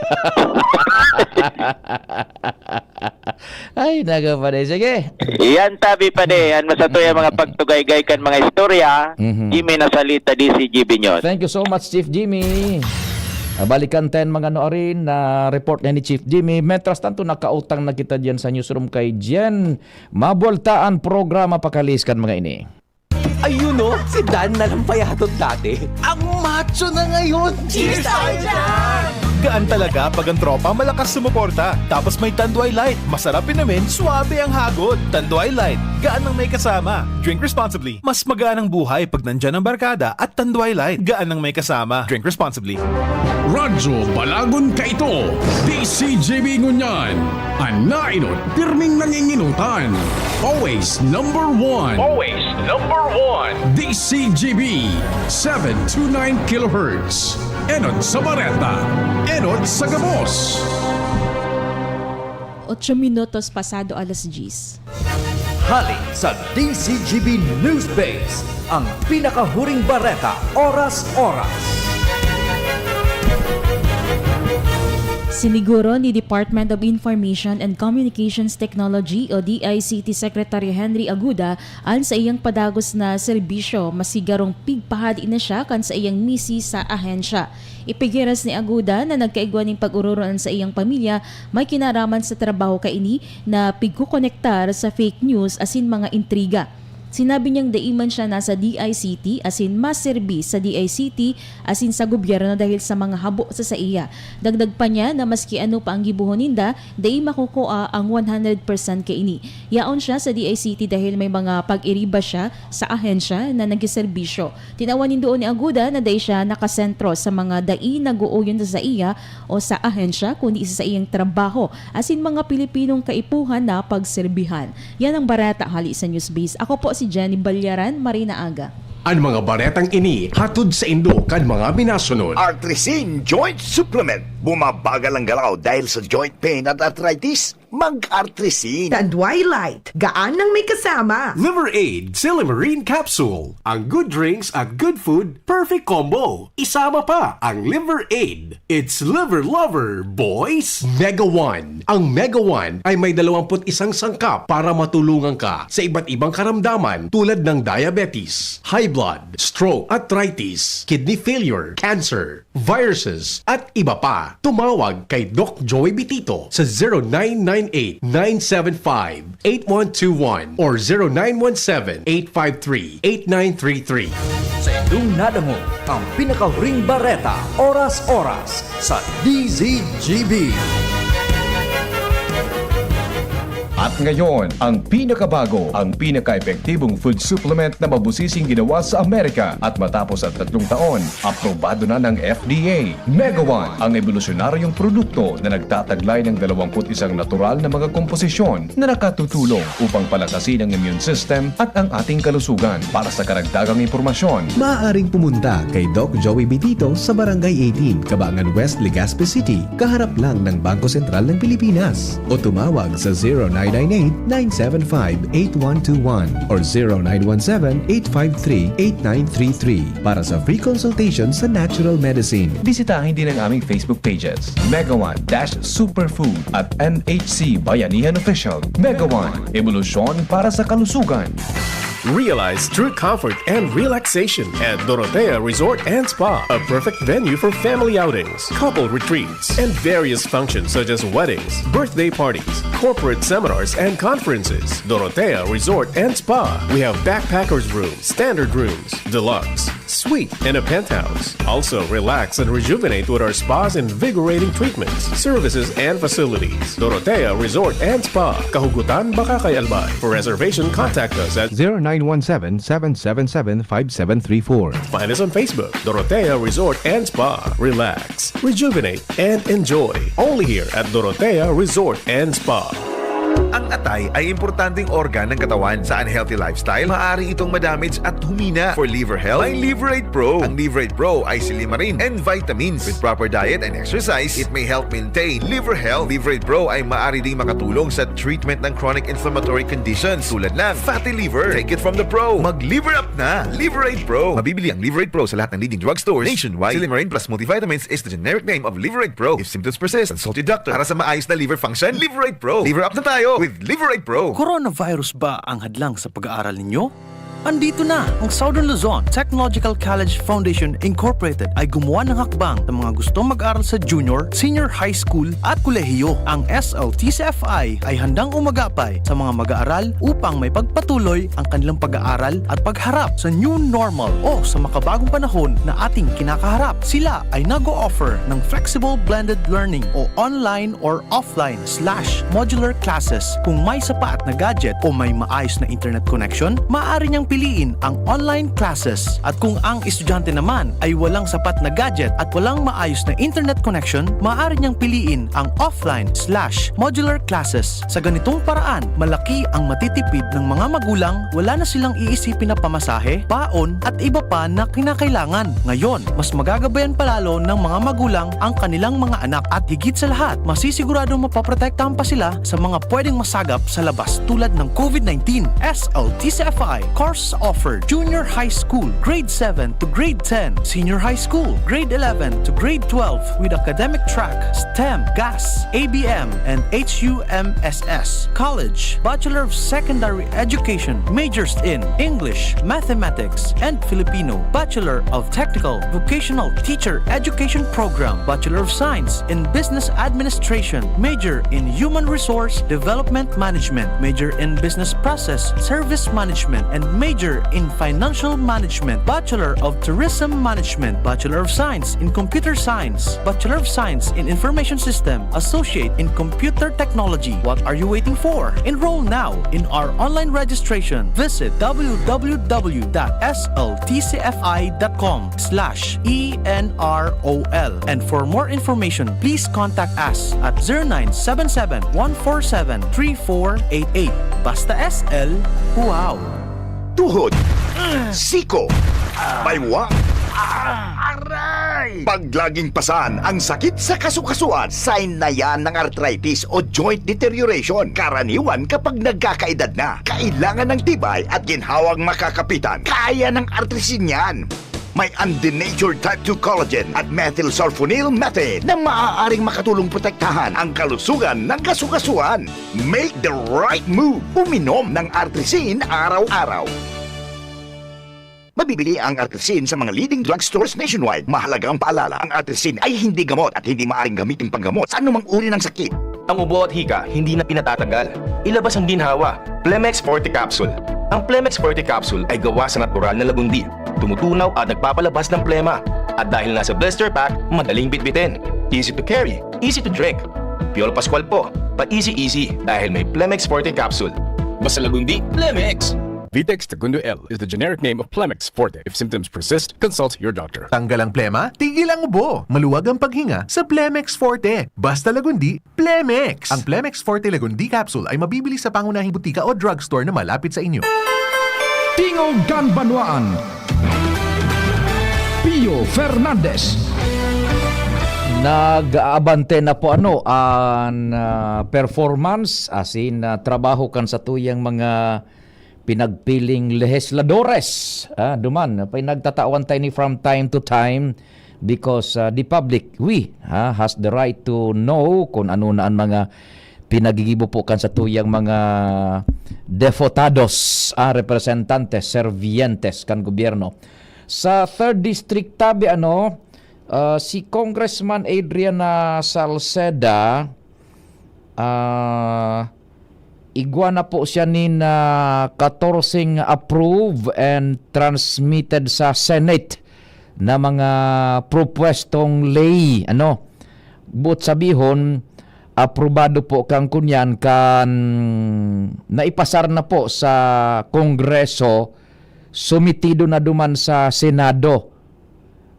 Ay, naku, pare. Sige. Yan, tabi, pare. Yan, masatuya mga pagtugaygay kan mga istorya. Mhm. Jimmy Nasalita, D C G B News. Thank you so much, Chief Jimmy. Ah, balikan tayo mga nuarin na report nga ni Chief Jimmy. Mientras tanto, nakautang na kita diyan sa newsroom kay Jen. Mabuwalta an programa, pakalis kan mga ini. Ayun, oh, si Dan na lang payadot dati. Ang macho na ngayon! Cheers tayo dyan! Gaan talaga pag ang tropa malakas sumuporta. Tapos may Tanduay Light. Masarap inumin, suabe ang hagod. Tanduay Light. Gaan ang may kasama. Drink responsibly. Mas magaan ang buhay pag nandyan ang barkada at Tanduay Light. Gaan ang may kasama. Drink responsibly. Radyo Balagon kaito, D C G B ngunyan. An nainot, pirming nanginginutan. Always number one. Always number one. D C G B, seven two nine kilohertz. Enot sa Bareta, enot sa gabos. Ocho minutos pasado alas diyes. Hali sa D C G B News Base, ang pinakahuring bareta, oras-oras. Siniguro ni Department of Information and Communications Technology o D I C T Secretary Henry Aguda an saiyang padagos na serbisyo, masigarong pigpahadi na siya kan saiyang misi sa ahensya. Ipigiras ni Aguda na nagkaigwa nin pag-ororo an saiyang pamilya may kinaraman sa trabaho kaini na pigkokonektar sa fake news asin mga intriga. Sinabi niyang dai man siya nasa D I C T asin maserbi sa D I C T asin sa gobyerno dahil sa mga habo sa saiya. Dagdag pa niya na maski ano pa ang gibohon ninda, dai makukua ang one hundred percent kaini. Yaon siya sa D I C T dahil may mga pag-iriba siya sa ahensya na nagseserbisyo. Tinawan nin duon ni Aguda na dai siya nakasentro sa mga dai nag-uuyon sa saiya o sa ahensya, kundi sa saiyang trabaho asin mga Pilipinong kaipuhan na pagserbihan. Yan ang bareta hali sa Newsbase. Ako po si Jenny Balyaran, Marina Aga. An mga baretang ini hatod saindo kan mga minasunod. Artrisin Joint Supplement. Bumabagal ang galaw dahil sa joint pain at arthritis? Mag-Artrisin. Tandway Light, gaan nang may kasama. Liver Aid, Silimarin Capsule. Ang good drinks at good food, perfect combo. Isama pa ang Liver Aid. It's Liver Lover, boys! Mega One. Ang Mega One ay may dalawampu't isang sangkap para matulungan ka sa iba't ibang karamdaman tulad ng diabetes, high blood, stroke, arthritis, kidney failure, cancer, viruses, at iba pa. Tumawag kay Doc Joey Bitito sa zero nine nine eight, nine seven five, eight one two one or zero nine one seven, eight five three, eight nine three three. Sa indong nadangog ang pinakahuring bareta, oras-oras sa D Z G B. At ngayon, ang pinakabago, ang pinaka-epektibong food supplement na mabusising ginawa sa Amerika at matapos ang tatlong taon, aprobado na ng F D A. Mega One, ang ebolusyonaryong produkto na nagtataglay ng dalawampu't isang natural na mga komposisyon na nakatutulong upang palakasin ang immune system at ang ating kalusugan. Para sa karagdagang impormasyon, maaaring pumunta kay Doc Joey Bitito sa Barangay eighteen, Kabangan West, Legazpi City, kaharap lang ng Bangko Sentral ng Pilipinas. O tumawag sa zero nine nine eight, nine seven five, eight one two one or zero nine one seven, eight five three, eight nine three three para sa free consultation sa natural medicine. Bisitahin din ang aming Facebook pages, Mega One dash Superfood at N H C Bayanihan Official. Mega One, ebolusyon para sa kalusugan. Realize true comfort and relaxation at Dorotea Resort and Spa, a perfect venue for family outings, couple retreats, and various functions such as weddings, birthday parties, corporate seminars, and conferences. Dorotea Resort and Spa. We have backpackers room, standard rooms, deluxe, suite, and a penthouse. Also, relax and rejuvenate with our spa's invigorating treatments, services, and facilities. Dorotea Resort and Spa, Kahugutan, Bacacay, Albay. For reservation, contact us at zero nine one seven, seven seven seven, five seven three four. Find us on Facebook, Dorotea Resort and Spa. Relax, rejuvenate, and enjoy. Only here at Dorotea Resort and Spa. Ang atay ay importanteng organ ng katawan. Sa unhealthy lifestyle, maaari itong madamage at humina. For liver health, may Liverate Pro. Ang Liverate Pro ay silimarin and vitamins. With proper diet and exercise, it may help maintain liver health. Liverate Pro ay maaari ding makatulong sa treatment ng chronic inflammatory conditions tulad ng fatty liver. Take it from the pro. Mag-liver up na! Liverate Pro. Mabibili ang Liverate Pro sa lahat ng leading drugstores nationwide. Silimarin plus multivitamins is the generic name of Liverate Pro. If symptoms persist, consult your doctor. Para sa maayos na liver function, Liverate Pro. Liver up na tayo with Liverate Pro. Coronavirus ba ang hadlang sa pag-aaral ninyo? Andito na ang Southern Luzon Technological College Foundation Incorporated ay gumawa ng hakbang sa mga gustong mag-aral sa junior, senior high school at kolehiyo. Ang S L T C F I ay handang umagapay sa mga mag-aaral upang may pagpatuloy ang kanilang pag-aaral at pagharap sa new normal o sa makabagong panahon na ating kinakaharap. Sila ay nag-o-offer ng flexible blended learning o online or offline slash modular classes. Kung may sapat na gadget o may maayos na internet connection, maaari niyang piliin ang online classes. At kung ang estudyante naman ay walang sapat na gadget at walang maayos na internet connection, maaari niyang piliin ang offline slash modular classes. Sa ganitong paraan, malaki ang matitipid ng mga magulang, wala na silang iisipin na pamasahe, baon, at iba pa na kinakailangan. Ngayon, mas magagabayan palalo ng mga magulang ang kanilang mga anak at higit sa lahat, masisigurado mapaprotektahan pa sila sa mga pwedeng masagap sa labas tulad ng COVID nineteen. S L T C F I, course offered, junior high school, grade seven to grade ten, senior high school, grade eleven to grade twelve with academic track, STEM, GAS, A B M, and H U M S S. College, Bachelor of Secondary Education, majors in English, Mathematics, and Filipino, Bachelor of Technical Vocational Teacher Education Program, Bachelor of Science in Business Administration, major in Human Resource Development Management, major in Business Process Service Management, and major in Financial Management, Bachelor of Tourism Management, Bachelor of Science in Computer Science, Bachelor of Science in Information System, Associate in Computer Technology. What are you waiting for? Enroll now in our online registration. Visit w w w dot s l t c f i dot com slash e n r o l. And for more information, please contact us at zero nine seven seven, one four seven, three four eight eight. Basta S L, wow! Tuhod, Siko. Baywa. Aray! Pag laging pasan ang sakit sa kasukasuan, sign na yan ng arthritis o joint deterioration. Karaniwan kapag nagkakaedad na, kailangan ng tibay at ginhawang makakapitan. Kaya ng Artrisin yan. May undenatured type two collagen at methylsulfonyl methane na maaaring makatulong protektahan ang kalusugan ng kasukasuan. Make the right move. Uminom ng Artrisin araw-araw. Mabibili ang Artrisin sa mga leading drugstores nationwide. Mahalagang paalala, ang Artrisin ay hindi gamot at hindi maaaring gamitin panggamot sa anumang uri ng sakit. Ang ubo at hika, hindi na pinatatanggal. Ilabas ang ginhawa. Plemex Forte Capsule. Ang Plemex Forte Capsule ay gawa sa natural na lagundi. Tumutunaw at nagpapalabas ng plema. At dahil nasa blister pack, madaling bitbitin. Easy to carry, easy to drink. Piolo Pascual po, pa-easy-easy dahil may Plemex Forte Capsule. Basta lagundi, Plemex! Vitex Tagundo L is the generic name of Plemex Forte. If symptoms persist, consult your doctor. Tanggal ang plema, tigil ang ubo. Maluwag ang paghinga sa Plemex Forte. Basta Lagundi, Plemex! Ang Plemex Forte Lagundi Capsule ay mabibili sa pangunahing butika o drugstore na malapit sa inyo. Tingog kan Banwaan. Pio Fernandez. Nag-aabante na po ano an ah, performance asin ah, trabaho kan satuyang mga pinagpiling legisladores. Ah, duman, pinagtatawan tayo ni from time to time because ah, the public, we, ah, has the right to know kung ano na ang mga pinagigibo po kan satuyang mga devotados, ah, representantes, servientes kan gobyerno. Sa third District tabi ano, ah, si Congressman Adrian ah, Salceda, ah, igwa na po siya nin ah, katorse approve and transmitted sa Senate na mga propuestong ley, ano. Buot sabihon, aprobado po kan kunyan kan naipasar na po sa Kongreso, sometido na duman sa Senado.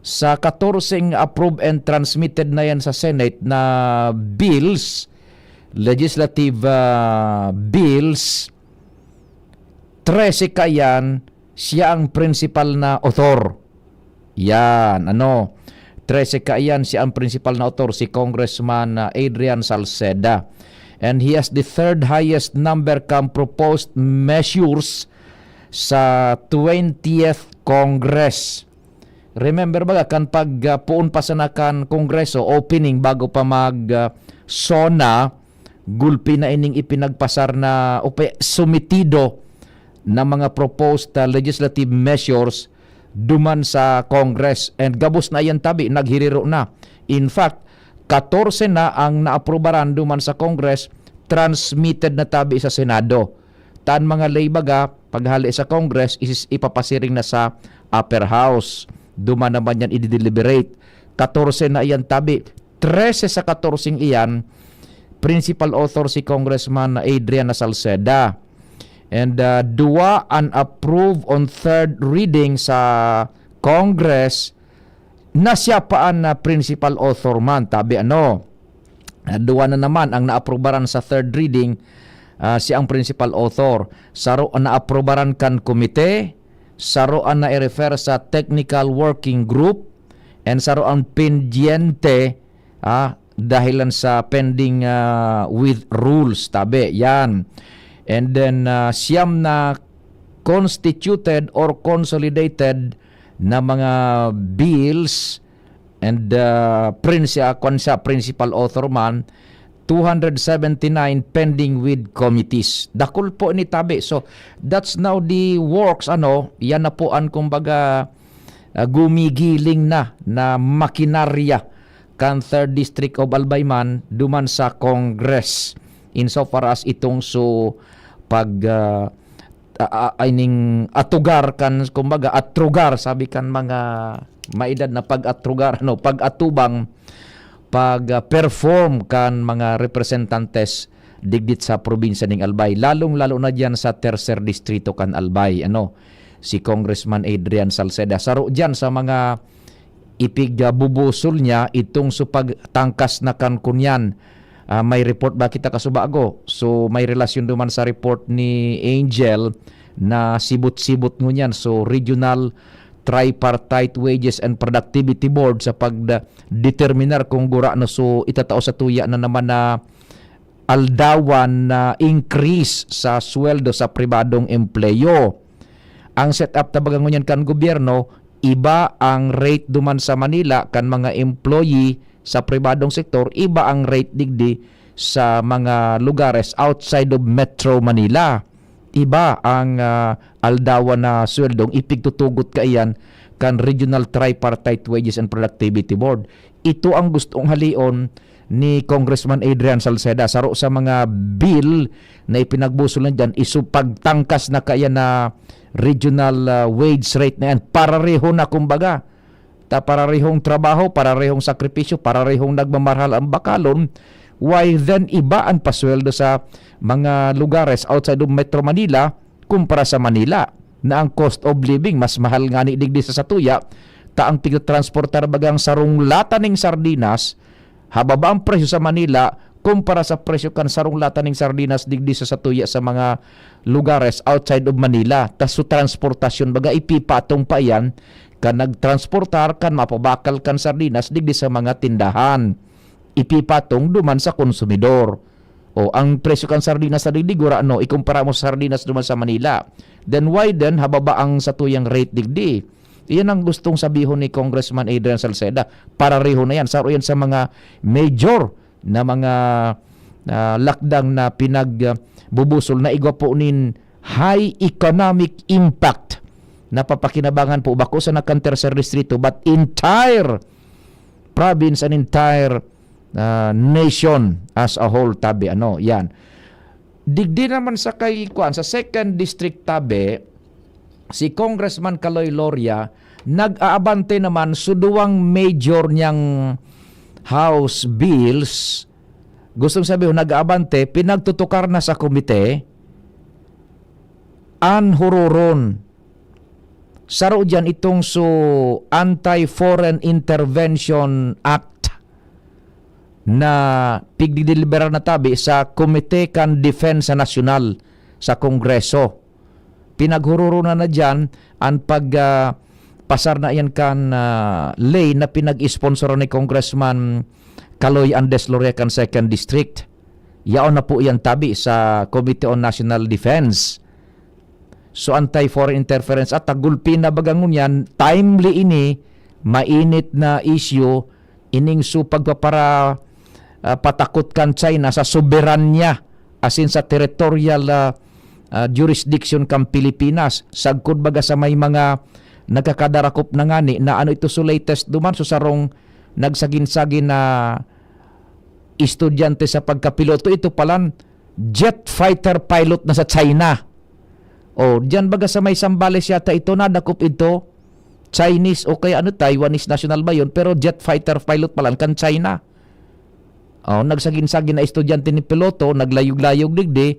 Sa katorseng approved and transmitted na yan sa Senate na bills, legislative ah, bills, trese kaiyan, siya ang principal na author. Yan, ano, trese kaiyan, siya ang principal na author, si Congressman ah, Adrian Salceda. And he has the third highest number kan proposed measures sa twentieth Congress. Remember baga kan pag ah, poon pa sana kan Kongreso opening bago pa mag ah, SONA, gulpi na ining ipinagpasar na o pa, sumitido na mga proposed ah, legislative measures duman sa Congress, and gabos na iyan tabi, naghiriro na. In fact, katorse na ang naaprubaran duman sa Congress, transmitted na tabi sa Senado. Tan mga ley baga, paghale sa Congress, is ipapasiring na sa Upper House. Duman naman yan i-deliberate. Katorse na iyan tabi. Trese sa katorseng iyan, principal author si Congressman Adrian Salceda. And uh, duwa an approve on third reading sa Congress na siya pa an uh, principal author man. Tabi ano, uh, duwa na naman ang naaprubaran sa third reading, uh, siya ang principal author. Saro an naaprubaran kan komite, saro an na-refer sa technical working group, and saro ang pendiente ah, dahilan sa pending ah, with rules, tabi. Yan. And then, ah, siyam na constituted or consolidated na mga bills and uh, prinsi, ah, kwan siya, principal author man, two hundred seventy-nine pending with committees. Dakul po ni tabi. So, that's now the works, ano, yan na po ang kumbaga ah, gumigiling na na makinarya kan third District of Albay man duman sa Congress insofar as itong so pag ah, ah, ah, ining atugar kan, kumbaga, atrugar, sabi kan mga maedad na pag-atrugar, ano, pag-atubang, pag ah, perform kan mga representantes digdit sa probinsya ning Albay, lalong-lalo na diyan sa tercer distrito kan Albay, ano, si Congressman Adrian Salceda. Saro diyan sa mga ipigbubusol niya itong so pagtangkas na kan kunyan. Ah, may report ba kita kasubago? So may relasyon duman sa report ni Angel na sibot-sibot ngunyan. So, Regional Tripartite Wages and Productivity Board sa pagdeterminar kung gurano so itatao sa tuya na naman na aldawan na increase sa sweldo sa pribadong empleyo. Ang setup ta baga ngunyan kan gobyerno, iba ang rate duman sa Manila kan mga employee sa pribadong sektor, iba ang rate digdi sa mga lugares outside of Metro Manila. Iba ang, ah, aldawan na sweldong ipigtutugot kaiyan kan Regional Tripartite Wages and Productivity Board. Ito ang gustong halion ni Congressman Adrian Salceda. Saro sa mga bill na ipinagbusol na dyan, isu pagtangkas na kaya na regional, ah, wage rate na yan. Parareho na, kumbaga. Ta pararehong trabaho, pararehong sakripisyo, pararehong nagmamarhal ang bakalon. Why then iba ang pasweldo sa mga lugares outside of Metro Manila kumpara sa Manila, na ang cost of living mas mahal ngani digdi sa satuya, ta ang pigtransportar bagang sarong lata ning sardinas, hababa ang presyo sa Manila kumpara sa presyo kan sarong lata ning sardinas digdi sa satuya sa mga lugares outside of Manila. Ta su transportasyon baga ipipatong pa iyan kan nagtransportar kan mapabakal kan sardinas digdi sa mga tindahan. Ipipatong duman sa konsumidor. O, ang presyo kan sardinas sa digdi, gurano, ikumpara mo sa sardinas duman sa Manila. Then why then hababa ang satuyang rate digdi? Iyan ang gustong sabihon ni Congressman Adrian Salceda. Parareho na yan. Saro yan sa mga major na mga, ah, lakdang na pinagbubusol na igwa po nin high economic impact na papakinabangan po bako sana kan Tercer Distrito, but entire province and entire, ah, nation as a whole, tabi, ano, yan. Digdi naman sa kay, kuan, sa Second District, tabi, si Congressman Kaloy Loria, nag-aabante naman sa duwang major niyang House bills. Gustong sabihin, nag-aabante, pinagtutukar na sa komite, an huroron. Saro diyan itong so Anti-Foreign Intervention Act na pigdideliberar na tabi sa Komite kan Depensa Nasyonal sa Kongreso. Pinaghuroronan na diyan an pag, ah, pasar na iyan kan, ah, ley na pinag-sponsoran ni Congressman Kaloy Andes Loria kan Second District. Yaon na po iyan tabi sa Committee on National Defense. So, anti-foreign interference at tagulpi na baga ngunyan, timely ini, mainit na issue, ining so pagpapara-, ah, patakot kan China sa soberanya, asin sa territorial, ah, ah, jurisdiction kan Pilipinas. Sagkod baga sa may mga nagkakadarakop na ngani na ano ito so latest duman, so sarong nagsagin-sagin na estudyante sa pagkapiloto, ito palan jet fighter pilot na sa China. O, diyan baga sa may Zambales yata ito, nadakop ito. Chinese o kaya ano, Taiwanese national ba yun? Pero jet fighter pilot palan kan China. O, nagsagin-sagin na estudyante ni piloto, naglayog-layog digdi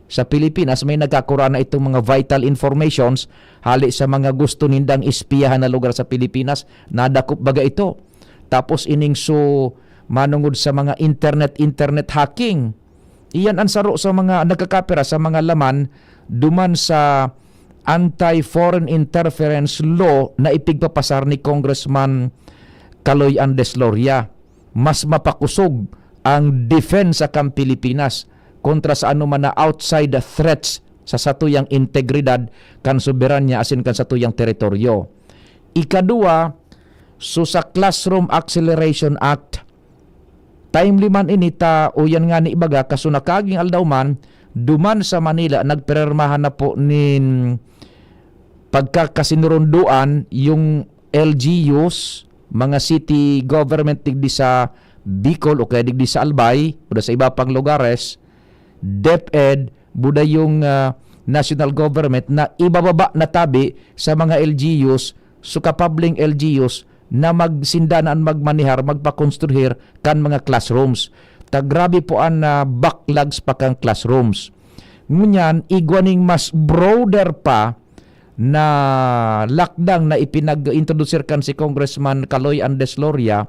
sa Pilipinas, may nagkakura na itong mga vital informations hali sa mga gusto nindang espiyahan na lugar sa Pilipinas. Nadakop baga ito. Tapos ining so manungod sa mga internet, internet hacking. Iyan ang saro sa mga nagkakapira sa mga laman duman sa Anti-Foreign Interference Law na ipigpapasar ni Congressman Kaloy Andes Loria. Mas mapakosog ang depensa kan Pilipinas kontra sa anoman na outside threats sa satuyang integridad kan soberanya asin kan satuyang teritoryo. Ikaduwa, so sa Classroom Acceleration Act, timely man ini ta uyan ngani baga, kaso nakaaging aldaw man, duman sa Manila, nagpirermahan na po nin pagkakasinurunduan yung L G Us, mga city government digdi sa Bicol o kaya digdi sa Albay o sa iba pang lugares, DepEd, buda yung, ah, national government na ibababa na tabi sa mga L G Us, so kapableng L G Us na magsinda na an magmanihar, magpakonstruhir kan mga classrooms. Ta grabe po an, ah, backlogs pa kan classrooms. Ngunyan, igwa ning mas broader pa na lakdang na ipinag-introdusir kan si Congressman Kaloy Andes Loria,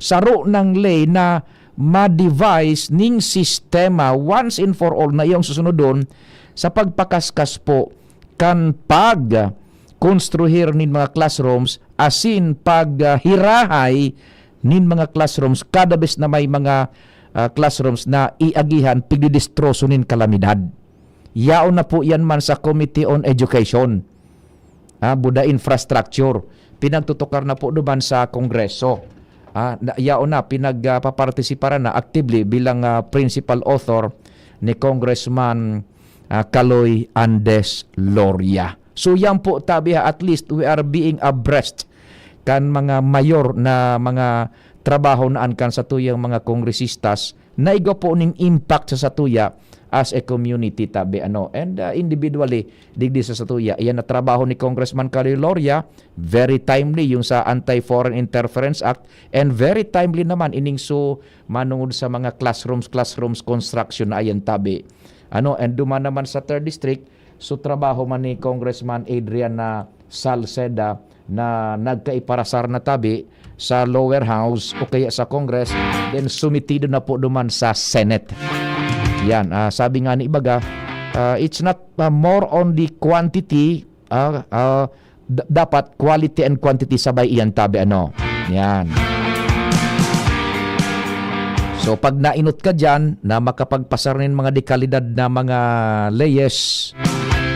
saro nang ley na ma-devise ning sistema once and for all na iyong susunodon sa pagpakaskas po kan pag konstruhir nin mga classrooms asin pag, ah, hirahay nin mga classrooms kada bes na may mga, ah, classrooms na iagihan pigdidistroso nin kalamidad. Yaon na po yan man sa Committee on Education, ah, buda infrastructure. Pinagtutukar na po duman sa Kongreso. Ah, na, yaon na, pinagpapartisiparan na actively bilang, ah, principal author ni Congressman, ah, Kaloy Andes Loria. So, yan po, tabi ha, at least we are being abreast kan mga mayor na mga trabaho na an kan satuyang mga kongresistas na igwa po ning impact sa satuya as a community, tabi, ano, and, ah, individually, digdi sa satuya. Iyan na trabaho ni Congressman Kaloy Loria, very timely yung sa Anti-Foreign Interference Act, and very timely naman ining su manungod sa mga classrooms, classrooms construction na ayan, tabi. Ano, and duman naman sa third district, so trabaho man ni Congressman Adrian na Salceda na nagkaiparasar na, tabi, sa lower house o kaya sa Congress, then sumitido na po duman sa Senate. Yan, ah, sabi nga ni ibaga, ah, it's not, ah, more on the quantity, ah, ah, d- dapat quality and quantity sabay iyan, tabi, ano. Yan. So, pag nainot ka diyan na makapagpasar nin mga dekalidad na mga leyes,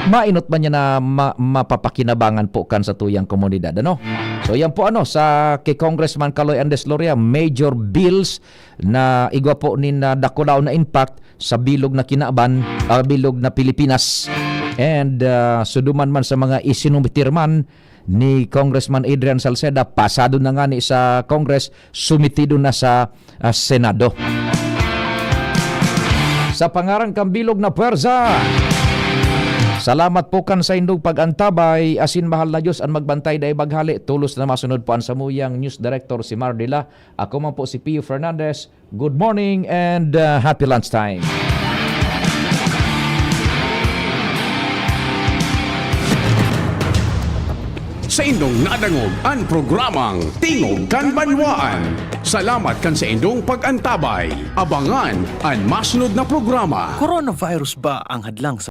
mainot man yan na ma- mapapakinabangan po kan satuyang komunidad, ano? So, yan po, ano, sa kay Congressman Kaloy Andes Loria, major bills na igwa po nin, ah, dakulaw na impact sa bilog na kinaban, ah, bilog na Pilipinas. And, ah, suduman man sa mga isinumitir man ni Congressman Adrian Salceda, pasado na ngani sa Congress, sumitido na sa, ah, Senado. Sa pangaran kan bilog na pwersa, salamat po kan saindong pag-antabay, asin mahal na Diyos an magbantay dai maghale. Tolos na masunod po an samuyang news director, si Mardila. Ako man po si Pio Fernandez. Good morning and, uh, happy lunchtime. Saindong nadangog an programang Tingog kan Banwaan. Salamat kan saindong pag-antabay. Abangan an masunod na programa. Coronavirus ba ang hadlang